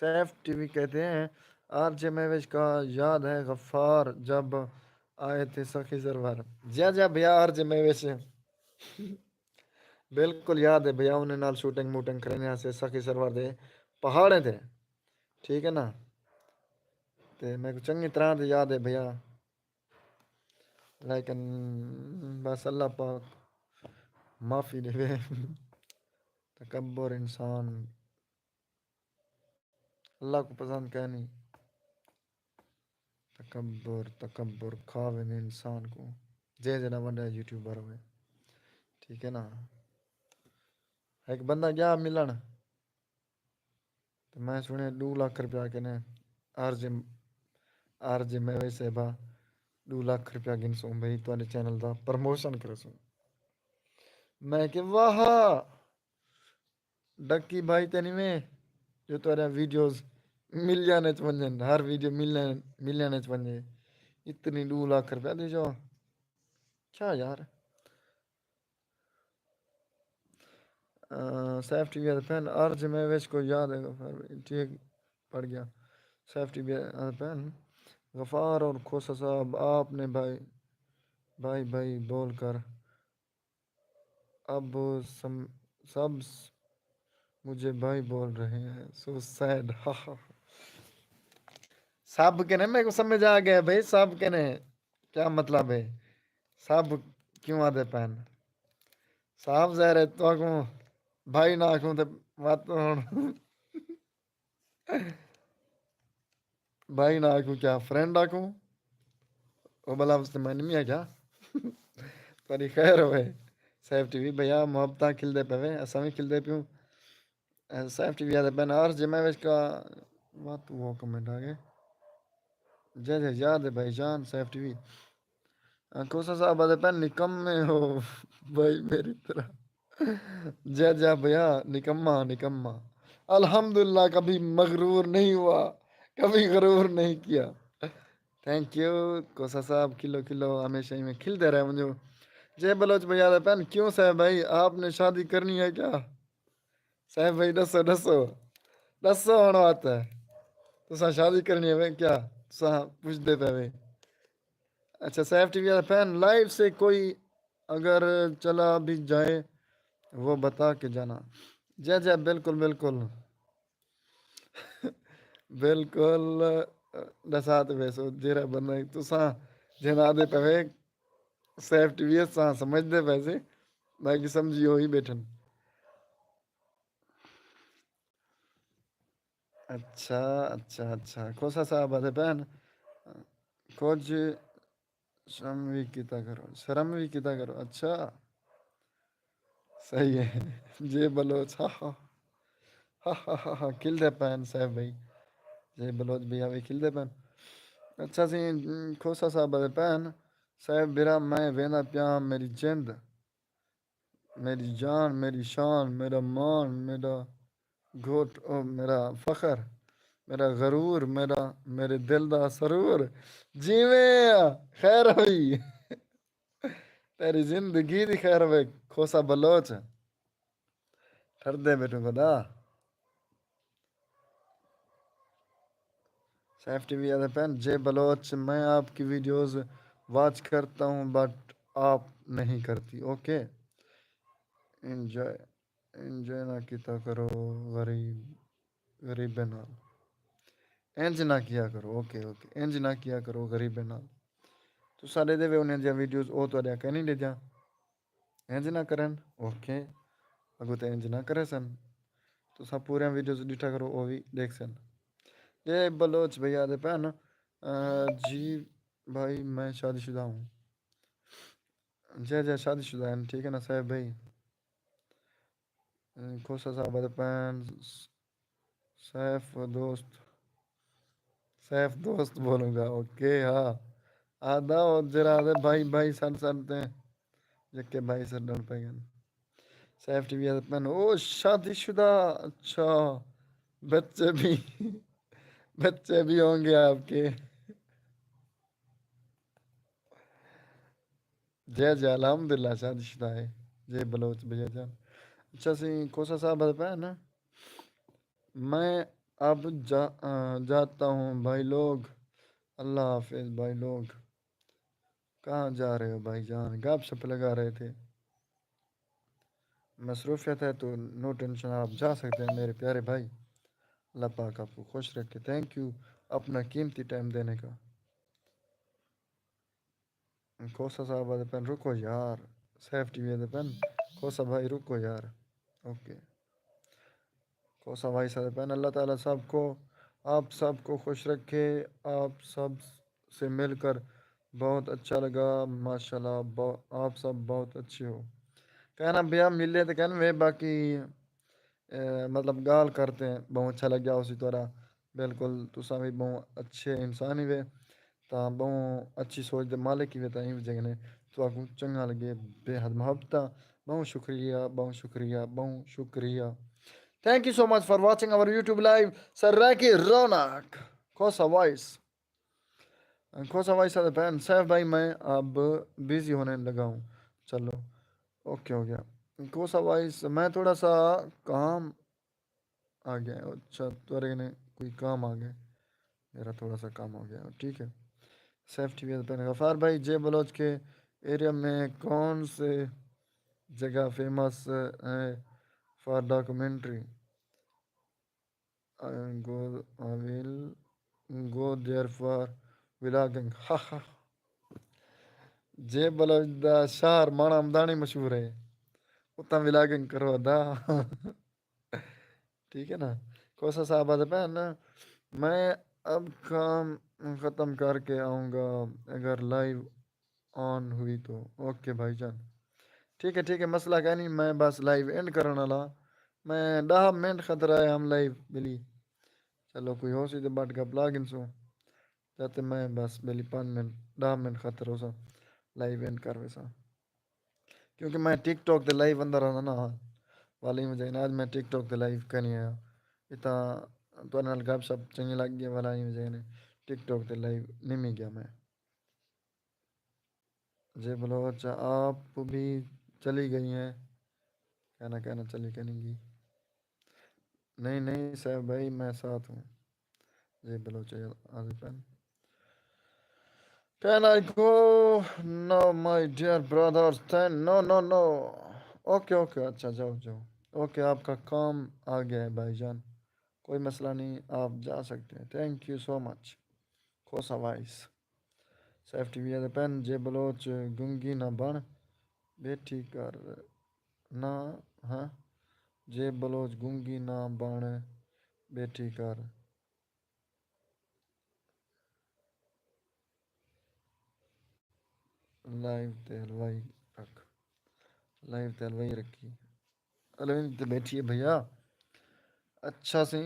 سیف ٹی وی کہتے ہیں، آر جے مہوش کا یاد ہے غفار جب آئے تھے سخی سرور؟ جی جی بھیا، آر جے مہوش، بالکل یاد ہے بھیا، انہیں نال شوٹنگ موٹنگ کرنے ہاسے سخی سرور دے پہاڑیں تے، ٹھیک ہے نا؟ تے میکوں چنگی طرح تے یاد ہے بھیا، لیکن بس اللہ پاک معافی ݙیوے۔ تکبر انسان اللہ کوں پسند کائنی۔ تکبر، تکبر کھا ویندے انسان کوں۔ جے جیڑھا وݙا یوٹیوبر ہوئے، ٹھیک ہے نا؟ ہک بندہ ڳیا ملݨ، تے میں سُݨیا ݙو لکھ روپیہ کنے، R J, R J Mehwish صاحبہ، ݙو لکھ روپیہ گھنسوں بھئی، تہاݙے چینل دا پروموشن کریسوں۔ میں کہ واہ، ڈکی بھائی تے نہیں میں، جو تہاݙیاں ویڈیوز ملین اچ ونڄن، ہر ویڈیو ملین، ملین اچ ونڄے، اتنی ݙو لکھ روپیہ ݙے جو۔ کیا یار؟ آ، سیف ٹی وی آدھے پین، آر جے مہوش کو یاد ہے غفار بھائی، ٹھیک پڑ گیا۔ سیف ٹی وی آدھے پین، غفار اور کھوسہ صاحب، آپ نے بھائی، بھائی، بھائی بول کر اب سم-، سب س-، مجھے بھائی بول رہے ہیں، سو سیڈ۔ سب کنے میکوں سمجھ آ گیا بھائی، سب کنے۔ کیا مطلب ہے؟ سب کیوں آدھے پین؟ صاف ظاہر ہے، تہاکوں بھائی نہ آکھوں تے وت ہݨ بھائی نہ آکھوں، کیا فرینڈ آکھوں؟ او بھلا اس تے میں نہیں آکھیا۔ تہاݙی خیر ہوئے۔ سیف ٹی وی بھیا، محبتاں کھلدے پئے وے، اساں وی کھلدے پیوں۔ اے، سیف ٹی وی آدھے پین، آر جے مہوش کا، وت وہ کمنٹ آ ڳئے۔ جے جے یاد ہے بھائی جان، سیف ٹی وی۔ اے، کھوسہ صاحب آدھے پین، نکمے ہو بھائی میری طرح۔ جے جے بھیا، نکما، نکما۔ الحمدللہ، کبھی مغرور نہیں ہوا، کبھی غرور نہیں کیا۔ تھینک یو کھوسہ صاحب، کھلو کھلو، ہمیشہ ایویں کھلدے رہ ونڄو۔ جے بلوچ بھیا آدھے پین، کیوں سیف بھائی، آپ نے شادی کرنی ہے کیا؟ سیف بھائی ݙسو، ݙسو، ݙسو ہݨ وت۔ تساں شادی کرݨی ہے کیا؟ تساں پچھدے پئے وے۔ اچھا، سیف ٹی وی آدھے پین، لائیو سے کوئی اگر چلا بھی جائے، وہ بتا کے جانا۔ جی جی، بالکل، بالکل۔ بالکل، ݙسا تے ویسو، جیڑھا بندہ تساں جنہاں آدھے پئے وے، سیف ٹی وی اساں سمجھدے پئے سے، باقی سمجھی ہوئی ٻیٹھن۔ اچھا، اچھا، اچھا۔ کھوسہ صاحب آدھے پین، کجھ شرم وی کیتا کرو، شرم وی کیتا کرو۔ اچھا، صحیح ہے۔ جے بلوچ، ہا، ہا۔ ہا، ہا، ہا، ہا۔ کھلدے پین سیف بھائی۔ جے بلوچ بھیا وی کھلدے پین۔ اچھا سی، کھوسہ صاحب آدھے پین، سیف بھرا میں ویندا پیاں، میری جند، میری جان، میری شان، میرا مان، میرا گھٹ، او میرا فخر، میرا غرور، میرا، میرے دل دا سرور۔ جیویں خیر ہوئی۔ تیری زندگی دی خیر ہوئے، کھوسہ بلوچ۔ ٹھردے ٻیٹھوں خدا۔ سیف ٹی وی آتے پین، جے بلوچ، میں آپ کی ویڈیوز واچ کرتا ہوں، بٹ آپ نہیں کرتی۔ اوکے، انجوائے، انجوائے نہ کیتا کرو غریب، غریبیں نال۔ انج نہ کیا کرو۔ اوکے، اوکے، انج نہ کیا کرو غریبیں نال۔ تساں ݙیہدے وے انہاں دیاں ویڈیوز، او تہاݙیاں کائنی ݙیہدیاں۔ انج نہ کرن۔ اوکے، اڳوں تے انج نہ کریسن۔ تساں پوریاں ویڈیوز ݙٹھا کرو، او وی ݙیکھسن۔ جے بلوچ بھائی آتے پین، آ، جی بھائی، میں شادی شدہ ہوں۔ جے جے شادی شدہ ہیں، ٹھیک ہے نا سیف بھائی؟ کھوسہ صاحب آتے پین، سیف دوست، سیف دوست بولوں گا۔ اوکے، ہاں۔ آدا او جرا دے بھائی، بھائی سن سن تے یکے بھائی سر ڈن پے گئے۔ سیف ٹی وی آتے پین، او شادی شدہ، اچھا، بچے بھی، بچے بھی ہوں گے آپ کے۔ جے جے، الحمدللہ، شادی شدہ ہے۔ جے بلوچ بھیا جان۔ اچھا سی، کھوسہ صاحب آتے پین نا، میں اب جا-، آ، جاتا ہوں بھائی لوگ۔ اللہ حافظ بھائی لوگ۔ کہاں جا رہے ہو بھائی جان؟ گپ شپ لگا رہے تھے۔ مصروفیت ہے تو نو ٹینشن، آپ جا سکتے ہیں میرے پیارے بھائی۔ اللہ پاک آپ کو خوش رکھے۔ تھینک یو اپنا قیمتی ٹائم دینے کا۔ کھوسہ صاحب آتے پین، رکو یار۔ سیف ٹی وی آتے پین، کھوسہ بھائی رکو یار۔ اوکے۔ کھوسہ بھائی آتے پین، اللہ تعالیٰ سب کو، آپ سب کو خوش رکھے۔ آپ سب سے مل کر بہت اچھا لگا، ماشاءاللہ، بہو-، آپ سب بہت اچھے ہو۔ کہنا بیا ملے تے کہن وے، باقی، اے، مطلب، گال کرتے ہیں، بہت اچھا لگا اسی طرح۔ بالکل، تساں وی بہت اچھے انسان ہی وے، تاں بہت اچھی سوچ دے مالک ہی وے، تاں ایں وجہ کنے تہاکوں چنگا لگے، بے حد محبتاں۔ بہت شکریہ، بہت شکریہ، بہت شکریہ۔ Thank you so much for watching our YouTube live. Saraiki رونق، کھوسہ وائس۔ کھوسہ وائس آتے پین، سیف بھائی میں اب بزی ہونے لگا ہوں۔ چلو، اوکے ہو گیا۔ کھوسہ وائس، میں تھوڑا سا کام آ گیا۔ اچھا، تہاݙے کنے کوئی کام آ گیا۔ میرا تھوڑا سا کام ہو گیا، ٹھیک ہے۔ سیف ٹی وی آتے پین، غفار بھائی، جے بلوچ کے ایریا میں کون سے جگہ فیمس ہے for documentary? I go, I will go there for vlogging. ہا ہا۔ جے بلوچ دا شہر ماݨا مداݨی مشہور ہے، اتاں ولاگنگ کرو دا۔ ٹھیک ہے نا؟ کھوسہ صاحب آتے پین، میں اب کام ختم کر کے آؤں گا، اگر لائیو آن ہوئی تو۔ اوکے بھائی جان، ٹھیک ہے، ٹھیک ہے، مسئلہ کائنی، میں بس لائیو اینڈ کرݨ والا، میں ݙاہ منٹ خاطر آیا ہم لائیو بلی۔ چلو، کوئی ہو سی تے بٹ گپ لا گھنسوں، جاتے میں بس بلی پنج منٹ، ݙاہ منٹ خاطر ہو سا لائیو اینڈ کر ویسا۔ کیونکہ میں ٹک ٹاک تے لائیو آندا رہنا نا، والی وجہ نال اڄ میں ٹک ٹاک تے لائیو کائنی آیا۔ اتھاں تہاݙے نال گپ شپ چنڳی لڳ ڳئی، والا ایں وجہ نے ٹک ٹاک تے لائیو نمی ڳیا میں۔ جے بلوچ آپ بھی چلی گئی ہیں، کہنا کہنا چلی کائنی گئی۔ نہیں نہیں سیف بھائی، میں ساتھ ہوں۔ جے بلوچ آتے پین۔ Can I go now, my dear brothers? Then no, no, no. Okay, okay, اچھا، جاؤ، جاؤ۔ اوکے، آپ کا کام آ گیا ہے بھائی جان، کوئی مسئلہ نہیں، آپ جا سکتے ہیں۔ Thank you so much. Khosa voice. Saif T V آتے پین، جے بلوچ گنگی نہ بݨ، ٻیٹھی کر نہ، ہاں، جے بلوچ گنگی نہ بݨ، ٻیٹھی کر۔ لائیو تے حلوائی رکھ، لائیو تے حلوائی رکھی، حلوائی تے ٻیٹھی ہے بھیا۔ اچھا سی۔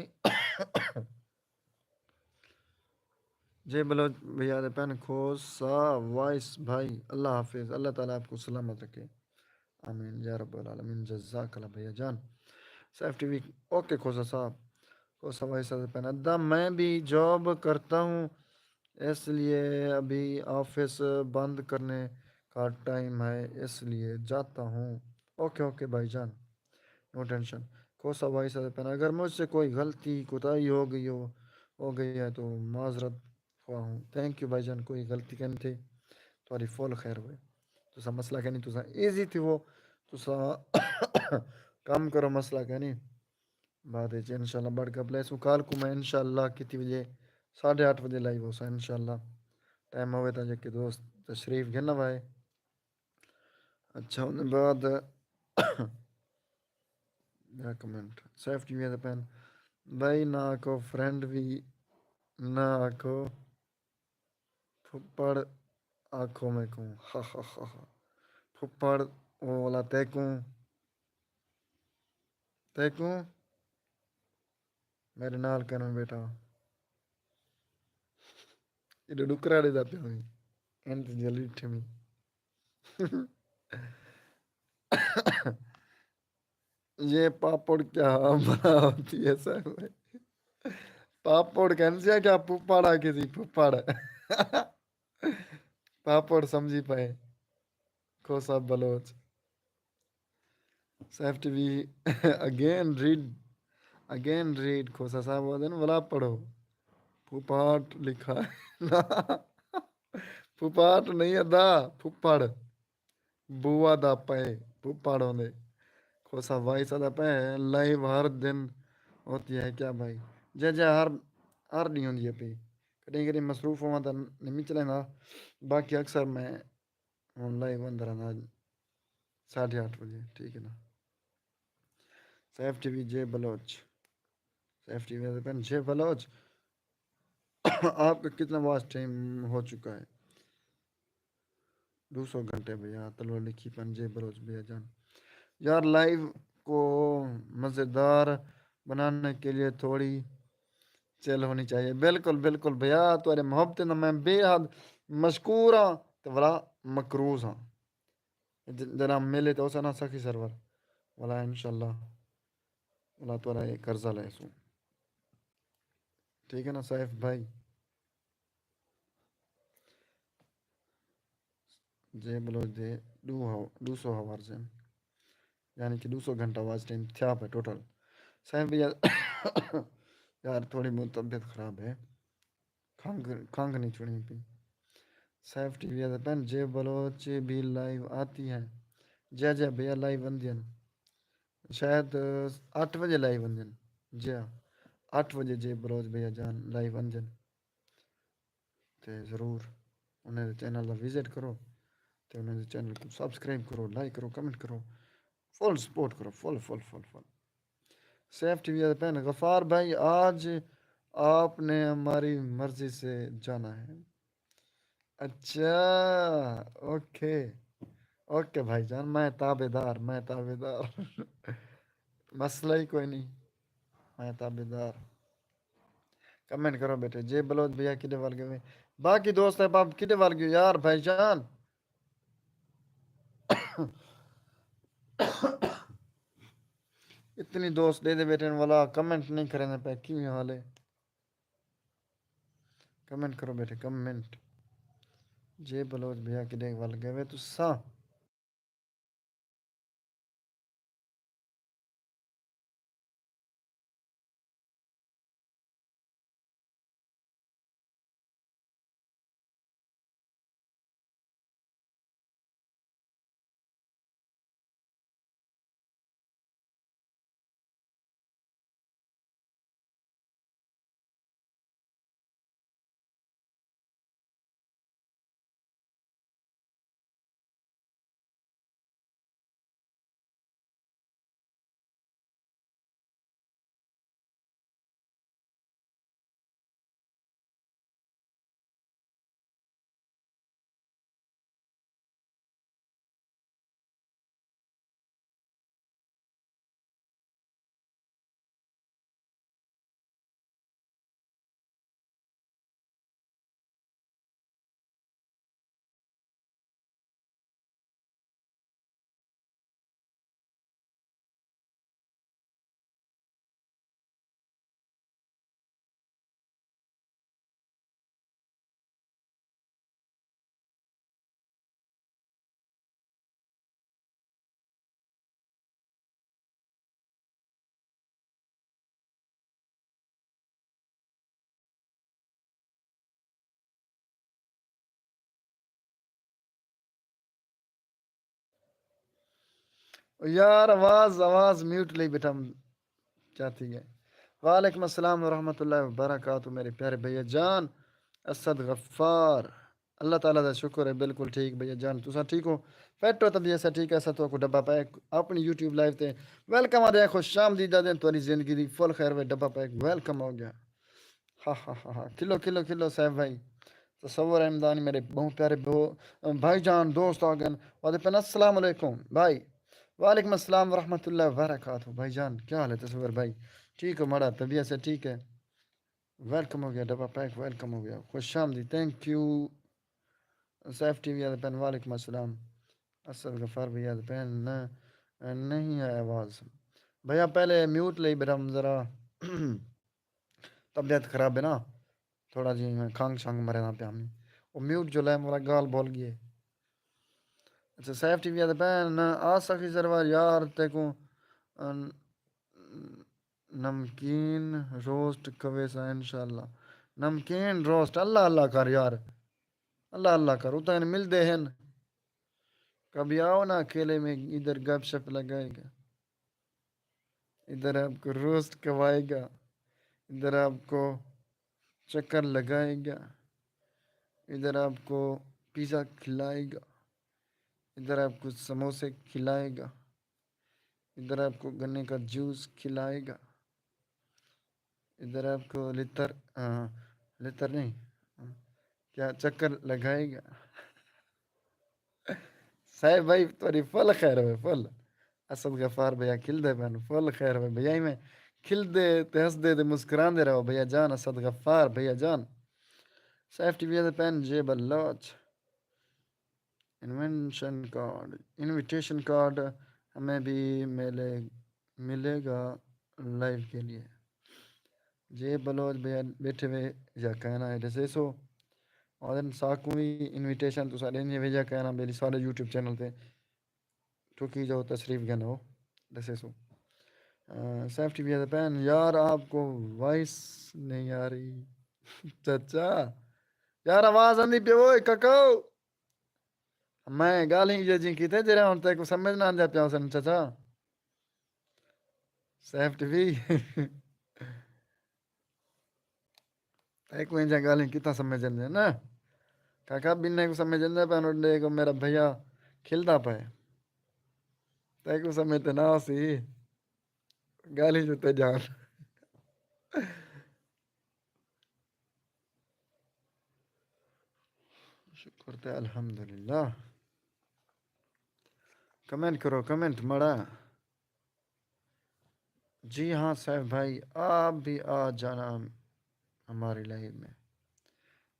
جے بلوچ بھیا آتے پین، کھوسہ وائس بھائی، اللہ حافظ، اللہ تعالیٰ آپ کو سلامت رکھے، آمین یا رب العالمین۔ جزاک اللہ بھیا جان۔ سیف ٹی وی، اوکے کھوسہ صاحب۔ کھوسہ وائس آتے پین، ادا میں بھی جاب کرتا ہوں، اس لیے ابھی آفس بند کرنے کا ٹائم ہے، اس لیے جاتا ہوں۔ اوکے، اوکے بھائی جان، نو ٹینشن۔ کھوسہ وائس آتے پین، اگر مجھ سے کوئی غلطی کوتاہی ہو گئی ہو ہو گئی ہے تو معذرت خواہ ہوں۔ تھینک یو بھائی جان، کوئی غلطی کینی تھی، تہاݙی فل خیر ہوئے۔ تساں مسئلہ کینی، تساں ایزی تھیوو، تساں کم کرو، مسئلہ کینی۔ بعد وچ انشاءاللہ بڑھ کے پلیسوں۔ کال کوں میں انشاءاللہ کتی وڄے؟ ساڑھے اٹھ وڄے لائیو ہوساں انشاءاللہ۔ ٹائم ہووے تاں جیکے دوست تشریف گھن آوے۔ اچھا، اوندے بعد ٻیا کمنٹ، سیف ٹی وی آہدے پئن، بھائی نہ آکھو، فرینڈ وی نہ آکھو، پھپھڑ آکھو میکوں، ہا ہا ہا ہا۔ پھپھڑ، او والا تیکوں، تیکوں میݙے نال کرݨ ٻیٹھا۔ ایݙو ݙکرا ݙیہدا پیا ہوئیں۔ اینت جلدی ٹھمی۔ یہ پاپڑ کیا بنا ہوتی ہے سر؟ پاپڑ کہن سیا کیا؟ پھپھڑ آکھے سی، پھپھڑ۔ پاپڑ سمجھی پئے۔ کھوسہ بلوچ۔ سیف ٹی وی، again read, again read, Khosa صاحب آہدن ولا پڑھو۔ پھوپھاٹ لکھا ہے۔ پھوپھاٹ نہیں ادا، پھپھڑ۔ بوا دا پئے، پھپھاٹ ہوندے۔ کھوسہ وائس آہدا پئے، لائیو ہر دن ہوتی ہے کیا بھائی؟ جے جے ہر، ہر ݙینہہ ہوندی ہے پئی۔ کݙہیں کݙہیں مصروف ہوواں تاں نمی چلیندا، باقی اکثر میں ہݨ لائیو اندر آندا ساڑھے اٹھ وڄے، ٹھیک ہے نا۔ سیف ٹی وی جے بلوچ، سیف ٹی وی آہدے پئن جے بلوچ، آپ کا کتنا واچ ٹائم ہو چکا ہے؟ ݙو سو گھنٹے بھیا، تلوار لکھی پئن جے بلوچ بھیا جان۔ یار لائیو کو مزیدار بنانے کے لیے تھوڑی چل ہونی چاہیے۔ بالکل، بالکل بھیا، تہاݙے محبتیں دا میں بے حد مشکور ہاں تے ولا مقروض ہاں۔ ج-، جناب میلے تے ہوساں نا سخی سرور، ولا انشاءاللہ، ولا تہاݙا اے قرضہ لیسوں۔ ٹھیک ہے نا سیف بھائی؟ جے بلوچ دے ݙو ہو-، ݙو سو ہاورز ہن، یعنی کہ ݙو سو گھنٹہ واچ ٹائم تھیا پئے ٹوٹل۔ سیف بھیا، یار تھوڑی بہت طبیعت خراب ہے، کھنگھ، کھنگھ نہیں چھڑی پئی۔ سیف ٹی وی آہدے پئن، جے بلوچ بھی لائیو آتی ہے؟ جے جے بھیا لائیو آندین۔ شاید اٹھ وڄے لائیو آندین۔ جی ہاں، اٹھ وڄے جے بلوچ بھیا جان لائیو آندین۔ تے ضرور انہیں دے چینل دا وزٹ کرو، تے انہیں دے چینل کوں سبسکرائب کرو، لائک کرو، کمنٹ کرو، فل سپورٹ کرو، فل، فل، فل، فل۔ سیف ٹی وی آہدے پئن، غفار بھائی، آج آپ نے ہماری مرضی سے جانا ہے۔ اچھا، اوکے، اوکے بھائی جان، میں تابعدار، میں تابعدار۔ مسئلہ ہی کوئی نہیں، میں تابعدار۔ کمنٹ کرو بیٹے، جے بلوچ بھیا کݙے ول ڳئے؟ باقی دوست احباب کݙے ول ڳیو یار بھائی جان؟ اتنی دوست ݙیہدے ٻیٹھن ولا کمنٹ نہیں کریندے پئے، کیویں حال ہے؟ کمنٹ کرو بیٹے، کمنٹ۔ جے بلوچ بھیا کݙے ول ڳئے وے تساں؟ او یار، آواز آواز میوٹ لئی بیٹھا ہم۔ کیا تھی ڳئے؟ وعلیکم السلام ورحمۃ اللہ وبرکاتہ، میرے پیارے بھیا جان اسد غفار۔ اللہ تعالیٰ دا شکر ہے، بالکل ٹھیک بھیا جان۔ تساں ٹھیک ہو؟ فٹ ہو؟ طبیعت سے ٹھیک ہے؟ اساں تہاکوں ڈبہ پیک اپݨی یوٹیوب لائیو تے ویلکم آہدے ہیں، خوش آمدید آہدے ہیں، تہاݙی زندگی دی فل خیر ہوئے۔ ڈبہ پیک ویلکم ہو ڳیا۔ ہا ہا ہا ہا۔ کھلو کھلو کھلو صاحب بھائی۔ تصور احمدانی، میرے بہت پیارے بہو-، بھائی جان، دوست آ ڳئے ہن۔ آہدے پئے ہن السلام علیکم بھائی۔ وعلیکم السلام ورحمۃ اللہ وبرکاتہ۔ بھائی جان، کیا حال ہے تصور بھائی؟ ٹھیک ہو؟ ماڑا طبیعت سے ٹھیک ہے؟ ویلکم ہو ڳیا، ڈبہ پیک ویلکم ہو ڳیا، خوش آمدید، تھینک یو۔ سیف ٹی وی آہدے پئے ہن وعلیکم السلام۔ اسد غفار بھیا آہدے پئے ہن نہ، نہیں ہے آواز۔ بھیا پہلے میوٹ لئی بیٹھا ہم، ذرا طبیعت خراب ہے نا، تھوڑا جی میں کھنگ شنگ مریندا پیا ہم۔ او میوٹ جو لائے، ماڑا ڳالھ بھل ڳئے۔ اچھا، سیف ٹی وی آہدے پئے ہن آ سخی سرور یار تیکوں، ان-، نمکین روسٹ کھویساں انشاءاللہ۔ نمکین روسٹ، اللہ اللہ کر یار، اللہ اللہ کر، اتاں ملدے ہن۔ کبھی آؤ نا اکیلے میں، ادھر گپ شپ لگائے گا، ادھر آپ کو روسٹ کھوائے گا، ادھر آپ کو چکر لگائے گا، ادھر آپ کو پیزا کھلائے گا، ادھر آپ کو سموسے کھلائے گا، ادھر آپ کو گنے کا جوس کھلائے گا، ادھر آپ کو لتر، آ، لتر نہیں، آ، کیا چکر لگائے گا۔ صاحب بھائی، تہاݙی فل خیر ہوئے، فل۔ اسد غفار بھیا کھلدے پئے ہن، فل خیر ہوئے بھیا، ایویں کھلدے تے ہسدے تے مسکراندے رہو بھیا جان، اسد غفار بھیا جان۔ سیف ٹی وی آہدے پئے ہن جے Baloch. Invention card, invitation card ہمیں بھی ملے، ملے گا لائیو کے لیے۔ جے بلوچ بھیا بیٹھے ہوئے یا کہنا ہے ݙسیسو۔ آہدن ساکوں وی انویٹیشن تساں ݙیندے ہوئے یا کہنا میری سارے یوٹیوب چینل تے ٹھکی جاؤ، تشریف گھن ہو، ݙسیسو۔ آ، سیف ٹی وی آہدے پئے ہن یار آپ کو وائس نہیں آ رہی۔ چچا یار، آواز آندی پئی اوئے ککو۔ میں ڳالھیں ایہو جئیں کیتیاں جیڑھیاں ہݨ تیکوں سمجھ نہ آندیاں پیاں ہوسن چچا۔ سیف ٹی وی۔ تیکوں ایجھیاں ڳالھیں کتھاں سمجھ آندیاں نا۔ کاکا بنے کوں سمجھ آندے پئے ہن، ݙیکھو میرا بھیا کھلدا پئے۔ تیکوں سمجھ تے نہ آسی۔ ڳالھیں جو تے جان۔ شکر تے الحمدللہ۔ کمنٹ کرو، کمنٹ ماڑا۔ جی ہاں سیف بھائی، آپ بھی آ جانا ہماری لائیو میں۔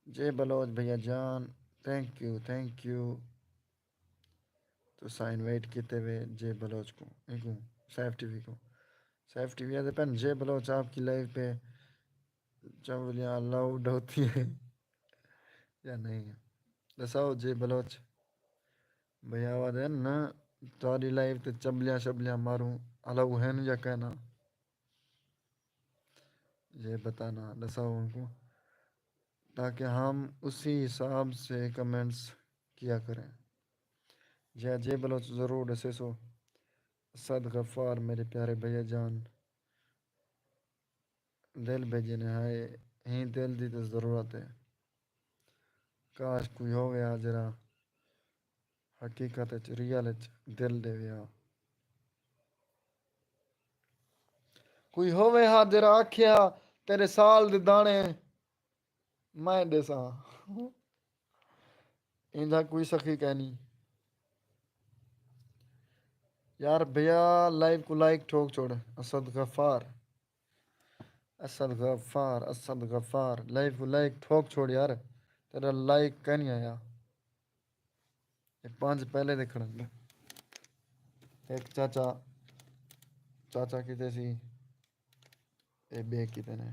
جے بلوچ بھیا جان، تھینک یو، تھینک یو۔ تساں انوائٹ کیتے وے جے بلوچ کو، ایکوں، سیف ٹی وی کو۔ سیف ٹی وی آہدے پئے ہن جے بلوچ آپ کی لائیو پہ چولیاں الاؤڈ ہوتی ہیں یا نہیں؟ ݙساؤ جے بلوچ۔ بھیا آہدے ہن نا، تہاݙی لائیو تے چبلیاں شبلیاں ماروں الاؤ ہن یا کائنا؟ یہ بتانا، ݙساؤ ان کو، تاکہ ہم اسی حساب سے کمنٹس کیا کریں۔ جی ہاں، جے بلوچ ضرور ݙسیسو۔ اسد غفار، میرے پیارے بھیا جان، دل بھیجے نے، ہائے، ہیں دل دی تے ضرورت ہے۔ کاش کوئی ہووے ہا جیڑھا حقیقت اچ، ریئل اچ دل ݙیوے ہا۔ کوئی ہووے ہا جیڑھا آکھے ہا، تیݙے سال دے داݨے میں ݙیساں۔ ایندا کوئی سخی کائنی۔ یار بھیا، لائیو کوں لائک ٹھوک چھوڑ۔ اسد غفار، اسد غفار، اسد غفار، لائیو کوں لائک ٹھوک چھوڑ یار، تیݙا لائک کائنی آیا۔ اے پنج پہلے دے کھڑن۔ ہک چاچا، چاچا کیتے سی، اے ٻئے کیتے نے۔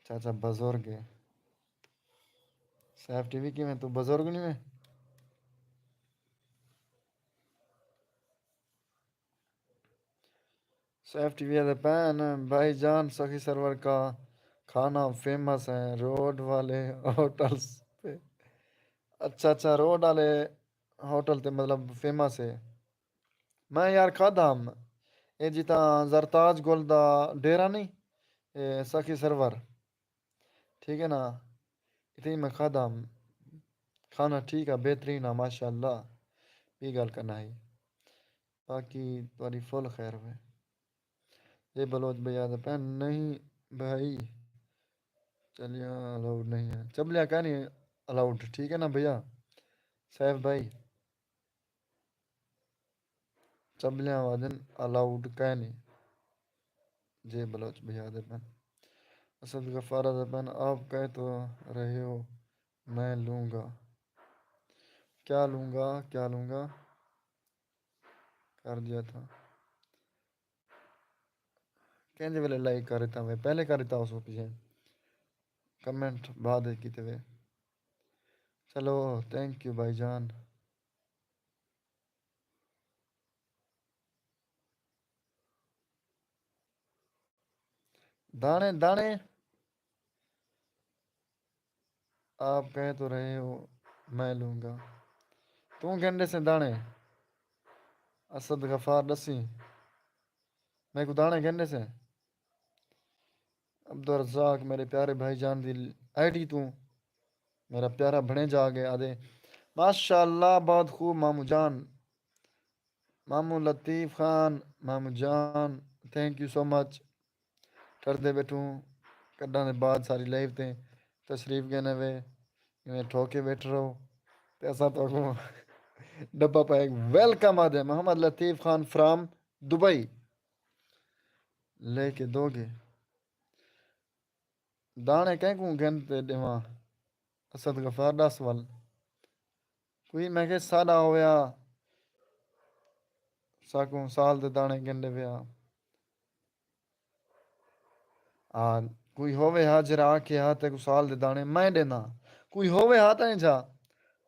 چاچا بزرگ ہے۔ سیف ٹی وی کیویں، توں بزرگ نہیں میں؟ سیف ٹی وی آہدے پئے ہن، بھائی جان سخی سرور کا کھانا فیمس ہے روڈ والے ہوٹلز پہ۔ اچھا اچھا، روڈ والے ہوٹل تے مطلب فیمس ہے۔ میں یار کھادا ہم، اے جتھاں زرتاج گل دا ڈیرہ نہیں، اے سخی سرور، ٹھیک ہے نا؟ اتھے میں کھادا ہم۔ کھانا ٹھیک ہے، بہترین ہے، ماشاءاللہ۔ ٻی ڳالھ کنا ہئی۔ باقی تہاݙی فل خیر ہوئے۔ جے بلوچ بھیا دے پین نہیں بھائی، چبلیاں الاؤڈ نہیں ہے۔ چبلیاں کائنی الاؤڈ، ٹھیک ہے نا بھیا؟ سیف بھائی، چبلیاں واجن الاؤڈ کائنی۔ جے بلوچ بھیا دے پین۔ اسد غفار دے پین، آپ کہہ تو رہے ہو، میں لوں گا۔ کیا لوں گا، کیا لوں گا؟ کر دیا تھا۔ کیندے ویلے لائک کر ݙتا وے؟ پہلے کر ݙتا اس وقت پچھے۔ کمنٹ بعد وچ کیتے وے۔ چلو، تھینک یو بھائی جان۔ داݨے، داݨے۔ آپ کہہ تو رہے ہو، میں لوں گا۔ توں گھن ݙیسیں داݨے؟ اسد غفار ݙسی۔ میکوں داݨے گھن ݙیسیں؟ عبدالرزاق، میرے پیارے بھائی جان دی آئی ڈی توں میرا پیارا بھݨیجا آ ڳئے، آہدے، ماشاءاللہ، بہت خوب ماموں جان۔ ماموں لطیف خان، ماموں جان، thank you so much۔ ٹردے ٻیٹھوں، کݙاں دے بعد ساری لائیو تے تشریف گھن آئے وے، ایویں ٹھوکے ٻیٹھے رہو تے اساں تہاکوں ݙبہ پائے ویلکم آہدے۔ محمد لطیف خان فرام دبئی لے کے دو گے۔ داݨے کینکوں گھن تے ݙیواں؟ اسد غفار ݙس ول۔ کوئی میں کہ ساݙا ہویا، ساکوں سال دے داݨے گھن ݙیویا۔ آ، کوئی ہووے ہا جیڑھا آکھے ہا تیکوں سال دے داݨے میں ݙینداں۔ کوئی ہووے ہا تاں اینجھا،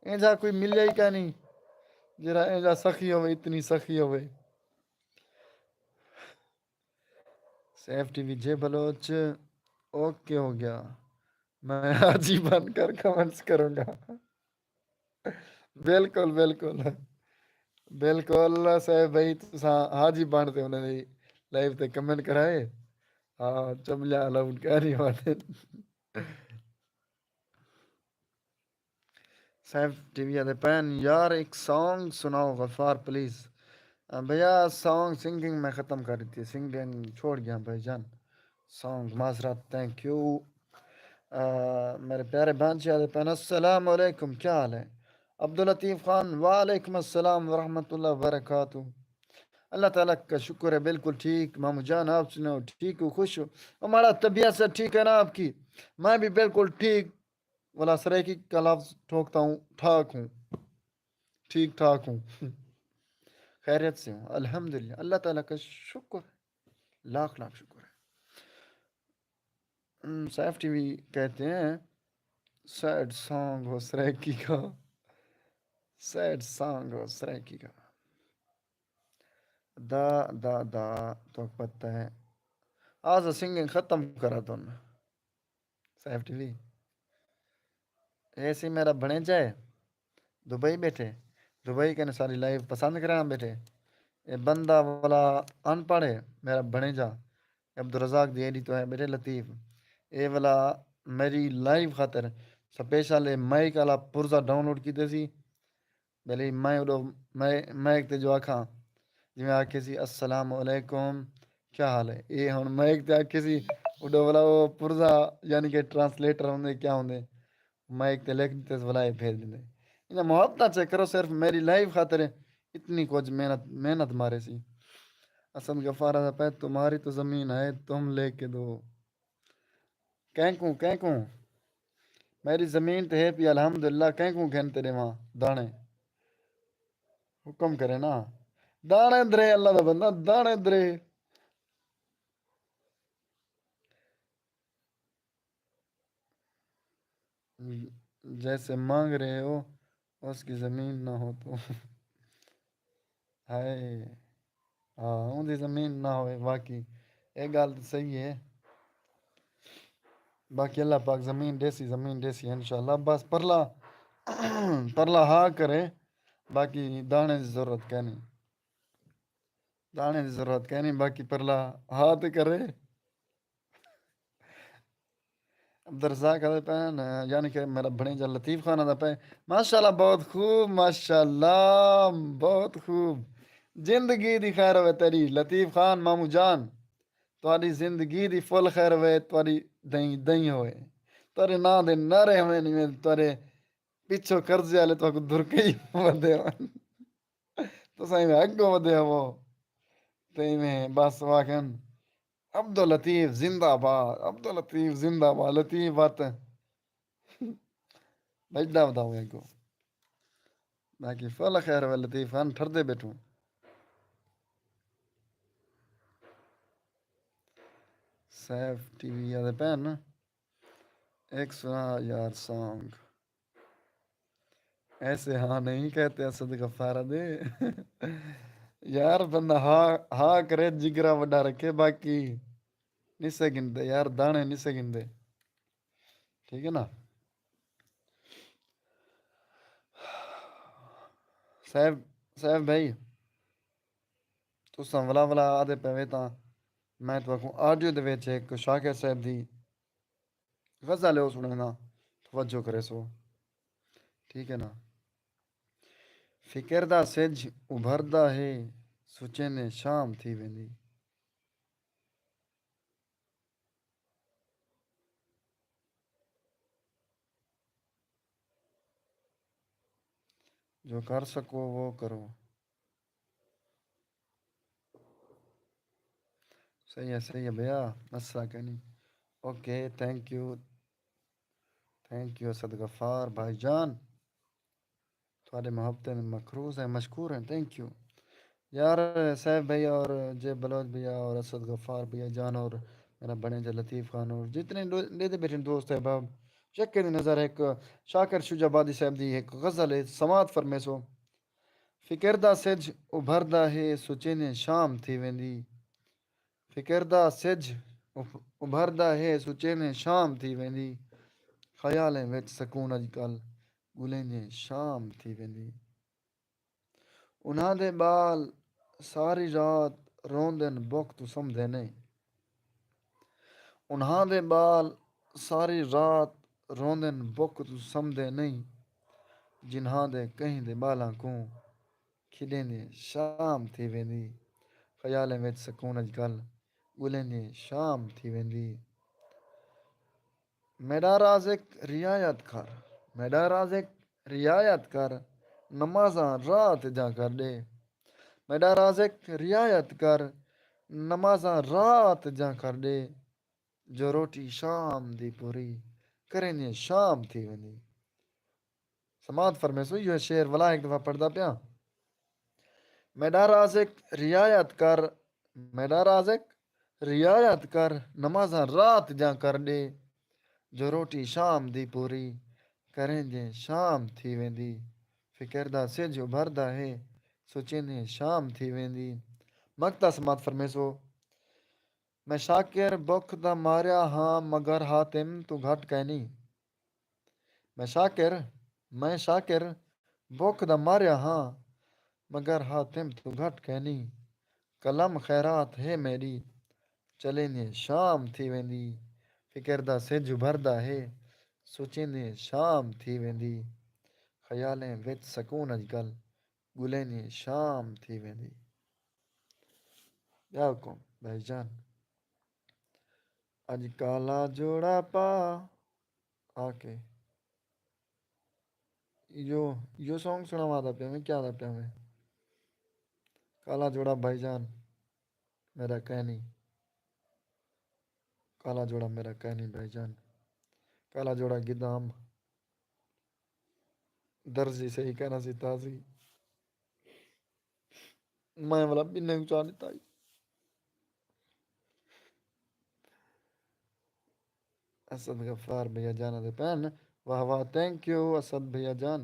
اینجھا کوئی ملیا ہی کائنی جیڑھا اینجھا سخی ہووے، اتنی سخی ہووے۔ سیف ٹی وی جے بلوچ، اوکے ہو گیا۔ میں حاجی بن کر کمنٹس کروں گا۔ بالکل، بالکل۔ بالکل، سیف بھائی، تساں حاجی بن تے انہاں دی لائیو تے کمنٹ کرائے۔ ہاں، چبلیاں الاؤڈ کائنی ہوندے۔ سیف ٹی وی آہدے پین، یار، ایک سانگ سناؤ غفار پلیز۔ آ، بھیا، سانگ سنگنگ میں ختم کر ݙتی ہے، سنگنگ چھوڑ ڳیا بھائی جان۔ سانگ معذرت، تھینک یو۔ آ، میرے پیارے بھانچے آہدے پین، السلام علیکم، کیا حال ہے؟ عبداللطیف خان، وعلیکم السلام ورحمۃ اللہ وبرکاتہ۔ اللہ تعالیٰ کا شکر ہے، بالکل ٹھیک۔ ماموں جان، آپ سناؤ، ٹھیک ہو، خوش ہو؟ ہمارا طبیعت سے ٹھیک ہے نا آپ کی؟ میں بھی بالکل ٹھیک۔ ولا سرائیکی کا لفظ ٹھوکتا ہوں، ٹھاک ہوں، ٹھیک ٹھاک ہوں، خیریت سے ہوں، الحمدللہ، اللہ تعالیٰ کا شکر ہے، لاکھ لاکھ شکر ہے۔ ہم، سیف ٹی وی کہتے ہیں، سیڈ سانگ ہو سرائیکی کا، سیڈ سانگ ہو سرائیکی کا۔ دا، دا، دا، تو پتہ ہے۔ آج سنگنگ ختم کرا تو نا۔ سیف ٹی وی۔ اے سی میرا بھݨیجا ہے، دبئی ٻیٹھے، دبئی کنے ساری لائیو پسند کرݨ ٻیٹھے۔ اے بندہ ولا اݨ پڑھ ہے، میرا بھݨیجا۔ عبدالرزاق دی آئی ڈی تو ہے ٻیٹھے لطیف۔ اے ولا میری لائیو خاطر سپیشل اے مائیک والا پرزا ڈاؤن لوڈ کیتے سی۔ بھلی میں اݙو، میں، مائیک تے جو آکھاں، جیویں آکھے سی، "السلام علیکم، کیا حال ہے؟" اے ہݨ مائیک تے آکھے سی، اݙو ولا او پرزا، یعنی کہ ٹرانسلیٹر ہوندے، کیا ہوندے، مائیک تے لکھ ݙتے، ولا اے بھیج ݙیندے۔ انہاں محبتاں چیک کرو، صرف میری لائیو خاطر اتنی کچھ محنت، محنت مارے سی۔ اسد غفار آہدا پئے، تمہاری تو زمین ہے، تم لے کے دو۔ کینکوں، کینکوں؟ میری زمین تے ہے پئی الحمدللہ، کینکوں گھن تے ݙیواں داݨے؟ حکم کرے نا۔ داݨے درے، اللہ دا بندہ، داݨے درے۔ جیسے مانگ رہے ہو، اس کی زمین نہ ہو تو۔ ہائے۔ ہاں، اوندی زمین نہ ہوئے، واقعی۔ اے ڳالھ تاں صحیح ہے۔ باقی اللہ پاک زمین ݙیسی، زمین ݙیسی انشاءاللہ۔ بس پرلا، پرلا ہا کرے، باقی داݨے دی ضرورت کائنی۔ دانے دی ضرورت کینی، باقی پرلا ہا تے کرے۔ عبدالرزاق آدھے پئے ہن، یعنی کہ میرا بھݨیجا لطیف خان آدھا پئے، ماشاءاللہ، بہت خوب، ماشاءاللہ، بہت خوب۔ زندگی دی خیر ہوے تیری لطیف خان مامو جان، تہاݙی زندگی دی فل خیر ہوے، تہاݙی دئیں دئیں ہوے، تہاݙے ناں دے نعرے ہوے، ایویں تہاݙے پچھوں قرضے والے تہاکوں دھرکے ہی ودے ہن۔ تساں ایویں اڳوں ودے ہاوو۔ تے ایویں بس واقعاً عبداللطیف زندہ باد، عبداللطیف زندہ باد، لطیف وت۔ بھڄدا ودا ہوئے اڳوں۔ باقی فل خیر ہوے لطیف خان، ٹھردے ٻیٹھوں۔ سیف ٹی وی آدھے پئے ہن، ایک سنا یار سانگ۔ ایسے ہاں نہیں کہتے اسد غفار دے۔ یار، بندہ ہا، ہا کرے، جگرا وݙا رکھے، باقی نسے گھندے یار، دانے نسے گھندے۔ ٹھیک ہے نا؟ صاحب، صاحب بھائی، تساں ولا ولا آدھے پئے وے تاں میں تہاکوں آڈیو دے وچ ہک شاکر صاحب دی غزل ہے، او سݨینداں، توجہ کریسو۔ ٹھیک ہے نا؟ فکر دا سجھ ابھردا ہے، سوچیندے شام تھی ویندی۔ جو کر سکو وہ کرو۔ صحیح ہے، صحیح ہے بھیا، مسئلہ کینی۔ Okay, thank you, thank you Asad Ghaffar بھائی جان، تہاݙے محبتیں دے مقروض ہیں، مشکور ہیں، تھینک یو۔ یار، صاحب بھائی اور جے بلوچ بھیا اور اسد غفار بھیا جان اور میرا بھݨیجا لطیف خان اور جتنے ݙیہدے ٻیٹھے دوست احباب، یکے دی نظر ہک شاکر شجاع آبادی صاحب دی ہک غزل ہے، سماعت فرمیسو۔ فکر دا سجھ ابھردا ہے، سوچیندے شام تھی ویندی۔ فکر دا سجھ ابھ-، ابھردا ہے، سوچیندے شام تھی ویندی۔ خیالیں وچ سکون اڄ کل ڳولیندے شام تھی ویندی۔ انہاں دے ٻال ساری رات روندن، بکھ توں سمدے نئیں۔ انہاں دے ٻال ساری رات روندن، بکھ توں سمدے نئیں۔ جنہاں دے کہیں دے ٻالاں کوں کھیݙیندے شام تھی ویندی۔ خیالیں وچ سکون اڄ کل ڳولیندے شام تھی ویندی۔ میݙا رازق رعایت کر، میݙا رازق رعایت کر، نمازاں رات دیاں کر ݙے۔ میݙا رازق رعایت کر، نمازاں رات دیاں کر ݙے۔ جو روٹی شام دی پوری کریندے شام تھی ویندی۔ سماعت فرمیسو، ایہو شعر ولا ہک دفعہ پڑھدا پیاں۔ میݙا رازق رعایت کر، میݙا رازق رعایت کر، نمازاں رات دیاں کر ݙے۔ جو روٹی شام دی پوری کریندے شام تھی ویندی۔ فکر دا سجھ ابھردا ہے، سوچیندے شام تھی ویندی۔ مقطع سماعت فرمیسو۔ میں شاکر بکھ دا ماریا ہاں، مگر حاتم توں گھٹ کائنی۔ میں شاکر، میں شاکر بکھ دا ماریا ہاں، مگر حاتم توں گھٹ کائنی۔ قلم خیرات ہے میݙی، چلیندے شام تھی ویندی۔ فکر دا سجھ ابھردا ہے، سوچیندے شام تھی ویندی۔ خیالیں وچ سکون اڄ کل ڳولیندے شام تھی ویندی۔ ٻیا حکم بھائی جان، اڄ کالا جوڑا پا آ کے۔ ایہو، ایہو سانگ سݨاوݨ آندا پیا میں، کیا آندا پیا میں؟ کالا جوڑا بھائی جان میرا کائنی، کالا جوڑا میرا کائنی بھائی جان، کالا جوڑا گدام درزی صحیح کہنا سی تازی۔ میں والا بنے اچا ݙتا ہئی۔ اسد غفار بھیا جان دے پین، واہ واہ، تھینک یو اسد بھیا جان۔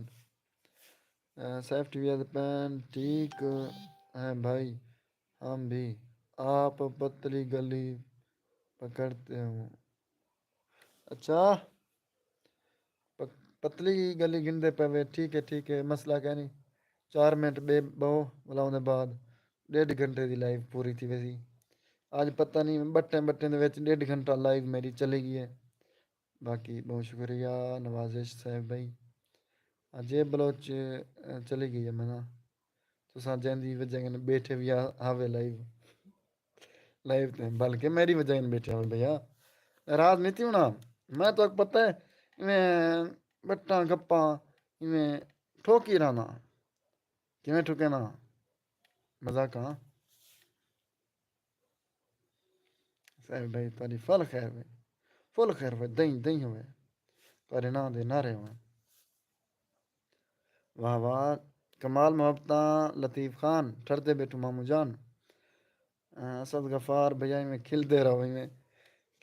اے، سیف ٹی وی دے پین، ٹھیک ہے بھائی، ہم بھی آپ پتلی گلی پکڑتے ہوں۔ اچھا، پ-، پتلی گلی گھندے پئے وے، ٹھیک ہے، ٹھیک ہے، مسئلہ کائنی۔ چار منٹ ٻئے ٻہو، ولا اوندے بعد ݙیڈھ گھنٹے دی لائیو پوری تھی ویسی۔ اڄ پتہ نہیں ٻٹیں ٻٹیں دے وچ ݙیڈھ گھنٹہ لائیو میݙی چلی ڳئی ہے۔ باقی ٻہوں شکریہ نوازش صاحب بھائی۔ اجے بلوچ چلی ڳئی ہے منا۔ تساں جیندی وجہ کن ٻیٹھے وی ہاوے لائیو لائیو تے بلکہ میݙی وجہ کن ٻیٹھے ہاوے بھیا۔ ناراض نہیں تھی ہونا۔ میں تو پتہ ہے ایویں ٻٹاں گپاں ایویں ٹھوکی رہنا۔ کیویں ٹھوکے نا؟ مزاقاں۔ صاحب بھائی تاری فل خیر ہوئے۔ فل خیر ہوئے دئیں دئیں ہوئے۔ تارے ناں دے نعرے ہوئے۔ واہ واہ۔ کمال محبتاں لطیف خان ٹھردے بیٹھو مامو جان۔ اسد غفار بھیا ایویں کھلدے رہو ایویں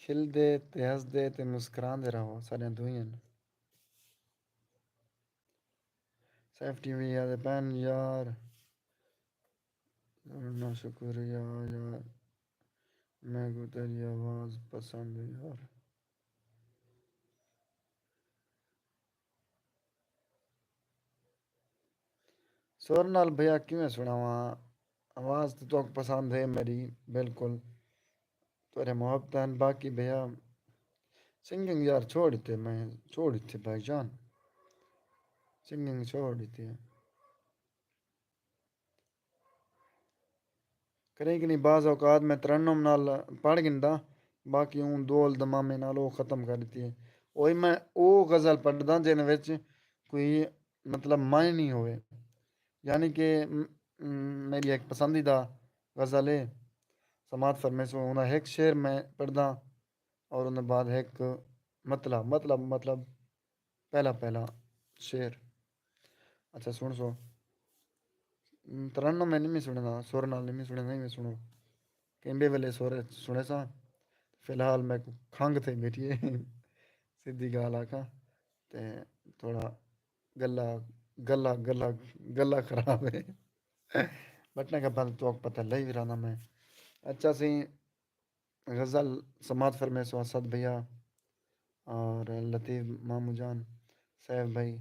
کھلدے تے ہسدے تے مسکراندے رہو ساڈیاں دوئیاں۔ سیف ٹی وی آدھے پین یار۔ نہ شکریہ یار۔ میں کو تیری آواز پسند ہے یار۔ سر نال بھیا کیویں سناواں؟ آواز تو توک پسند ہے میری بالکل۔ تیرے محبت ہیں باقی بھیا۔ سنگنگ یار چھوڑ دیتے میں چھوڑ دیتے بھائی جان۔ سنگنگ چھوڑ دیتے ہیں۔ کریں کنی بعض اوقات میں ترنم نال پڑھ گھندا۔ باقی اوں دول دمامے نال او ختم کر ڈتی ہے۔ اوہی میں او غزل پڑھدا جن وچ کوئی مطلب معنی ہوئے۔ یعنی کہ میری ایک پسندیدہ غزل ہے۔ سماعت فرمیسو انہاں ہک شعر میں پڑھدا۔ اور انہاں بعد ہک مطلب مطلب مطلب پہلا پہلا شعر۔ اچھا سن سو۔ ترنم میں نہیں سنے نا سر نال نہیں سنے نہیں میں سنو۔ کہیں بے ویلے سر سنے سا۔ فی الحال میں کھنگ تھے بیٹھی ہے۔ سیدھی گال آکھاں تے تھوڑا گلا گلا گلا گلا خراب ہے۔ بٹنے کا بند تو پتہ لئی رہنا میں۔ اچھا سی غزل سماعت فرمیسو اسد بھیا اور لطیف مامو جان سیف بھائی۔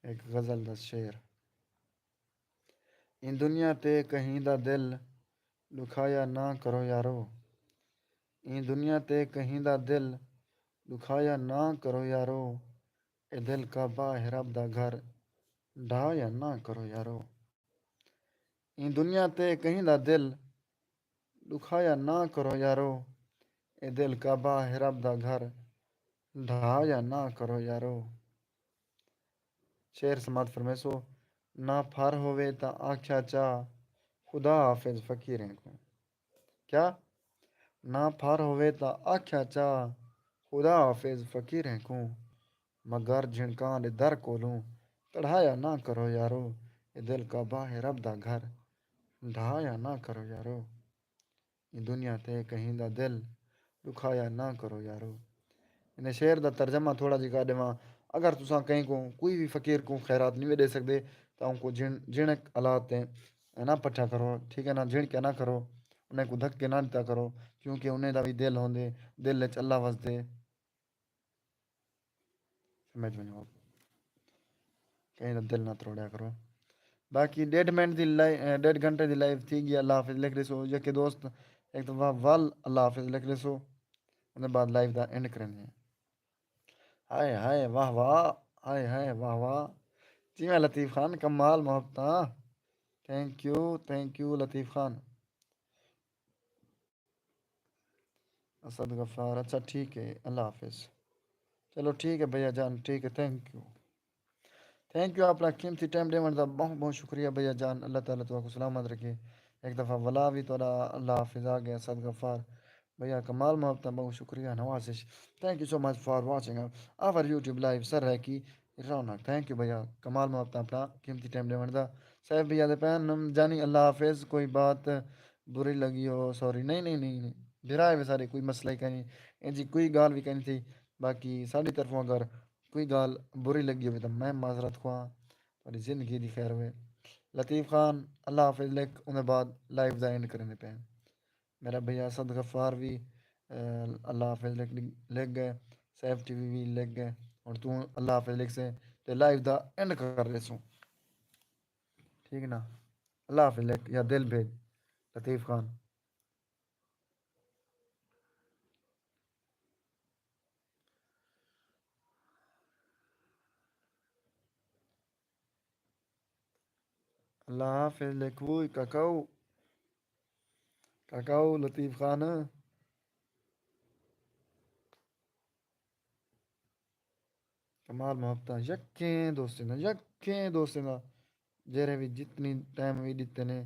ایک غزل دا شعر۔ ایں دنیا تے کہیں دا دل ڈکھایا نہ کرو یارو۔ ایں دنیا تے کہیں دا دل ڈکھایا نہ کرو یارو۔ اے دل کعبہ ہے رب دا گھر ڈھایا نہ کرو یارو۔ ایں دنیا تے کہیں دا دل ڈکھایا نہ کرو یارو۔ اے دل کعبہ ہے رب دا گھر ڈھایا نہ کرو یارو۔ شعر سماعت فرمیسو۔ نہ پھر ہووے تاں آکھیا چا خدا حافظ فقیریں کوں۔ کیا؟ نہ پھر ہووے تاں آکھیا چا خدا حافظ فقیریں کوں۔ مگر جھنکاں دے در کولوں تڑھایا نہ کرو یارو۔ اے دل کعبہ ہے رب دا گھر ڈھایا نہ کرو یارو۔ ایں دنیا تے کہیں دا دل ڈکھایا نہ کرو یارو۔ انہیں شعر دا ترجمہ تھوڑا جہا کر ڈیواں۔ اگر تساں کہیں کو کوئی بھی فقیر کو خیرات نہیں ڈے سکدے تاں ان کو جن جنک حالات تے نہ پٹھا کرو ٹھیک ہے نہ جھنکیا نہ کرو۔ انہیں کو دھکے نہ دیتا کرو کیونکہ انہیں دا بھی دل ہوندے۔ دل وچ اللہ وسدے۔ سمجھ ونجو کہیں دا دل نہ تروڑیا کرو۔ باقی ڈیڑھ منٹ دی لائیو ڈیڑھ گھنٹے دی لائیو تھی گئی اللہ حافظ لکھ ڈیسو یکے دوست ایک دفعہ ول اللہ حافظ لکھ ڈیسو۔ انہیں بعد لائیو دا اینڈ کریں ہیں۔ ہائے ہائے واہ واہ۔ ہائے ہائے واہ واہ۔ جی میں لطیف خان کمال محبتاں۔ تھینک یو تھینک یو لطیف خان۔ اسد غفار اچھا ٹھیک ہے اللہ حافظ۔ چلو ٹھیک ہے بھیا جان ٹھیک ہے تھینک یو۔ تھینک یو اپنا قیمتی ٹائم ڈیون دا بہت بہت شکریہ بھیا جان اللہ تعالیٰ تو کو سلامت رکھے۔ ایک دفعہ ولا بھی تو اللہ حافظ آ گیا اسد غفار۔ بھیا کمال محبت بہت شکریہ نوازش۔ Thank you so much for watching our YouTube live سر ہے کی رونق تھینک یو بھیا کمال محبت اپنا قیمتی ٹائم ڈیون دا۔ سیف بھیا دے پین جانی اللہ حافظ کوئی بات بری لگی ہو سوری نہیں نہیں نہیں نہیں۔ بھرا ہے سارے کوئی مسئلہ ہی کہیں ان جی کوئی گال بھی کہیں تھی۔ باقی ساری طرفوں اگر کوئی گال بری لگی ہوئے تو میں معذرت خواہ۔ تاری زندگی دی خیر ہوئے۔ لطیف خان اللہ حافظ لکھ انہیں بعد لائیو دا اینڈ کرنے پہ۔ میرا بھیا اسد غفار بھی اللہ حافظ لکھ لکھ گئے۔ سیف ٹی وی بھی لکھ گئے۔ اور تو اللہ حافظ لکھ سے تے لائیو دا اینڈ کر دے سوں۔ ٹھیک نا؟ اللہ حافظ لکھ یا دل بھیج، لطیف خان۔ اللہ حافظ لکھ ووئی کاکاؤ، کاکاؤ لطیف خان۔ کمال محبتاں یکیں دوستیں دا، یکیں دوستیں دا، جیرھے وی جتنی ٹائم وی ݙتے نے،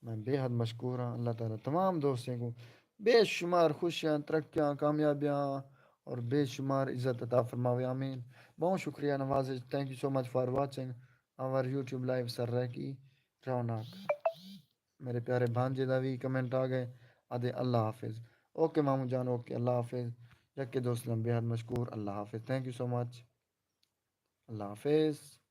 میں بے حد مشکور ہاں۔ اللہ تعالیٰ تمام دوستیں کوں بے شمار خوشیاں، ترقیاں، کامیابیاں اور بے شمار عزت عطا فرماوے، آمین۔ بہت شکریہ نوازش، thank you so much for watching our YouTube live Saraiki رونق۔ میرے پیارے بھانجے دا وی کمنٹ آ ڳئے، آہدے اللہ حافظ۔ اوکے ماموں جان، اوکے، اللہ حافظ۔ یکے دوست نے بے حد مشکور، اللہ حافظ، thank you so much، Allah Hafiz.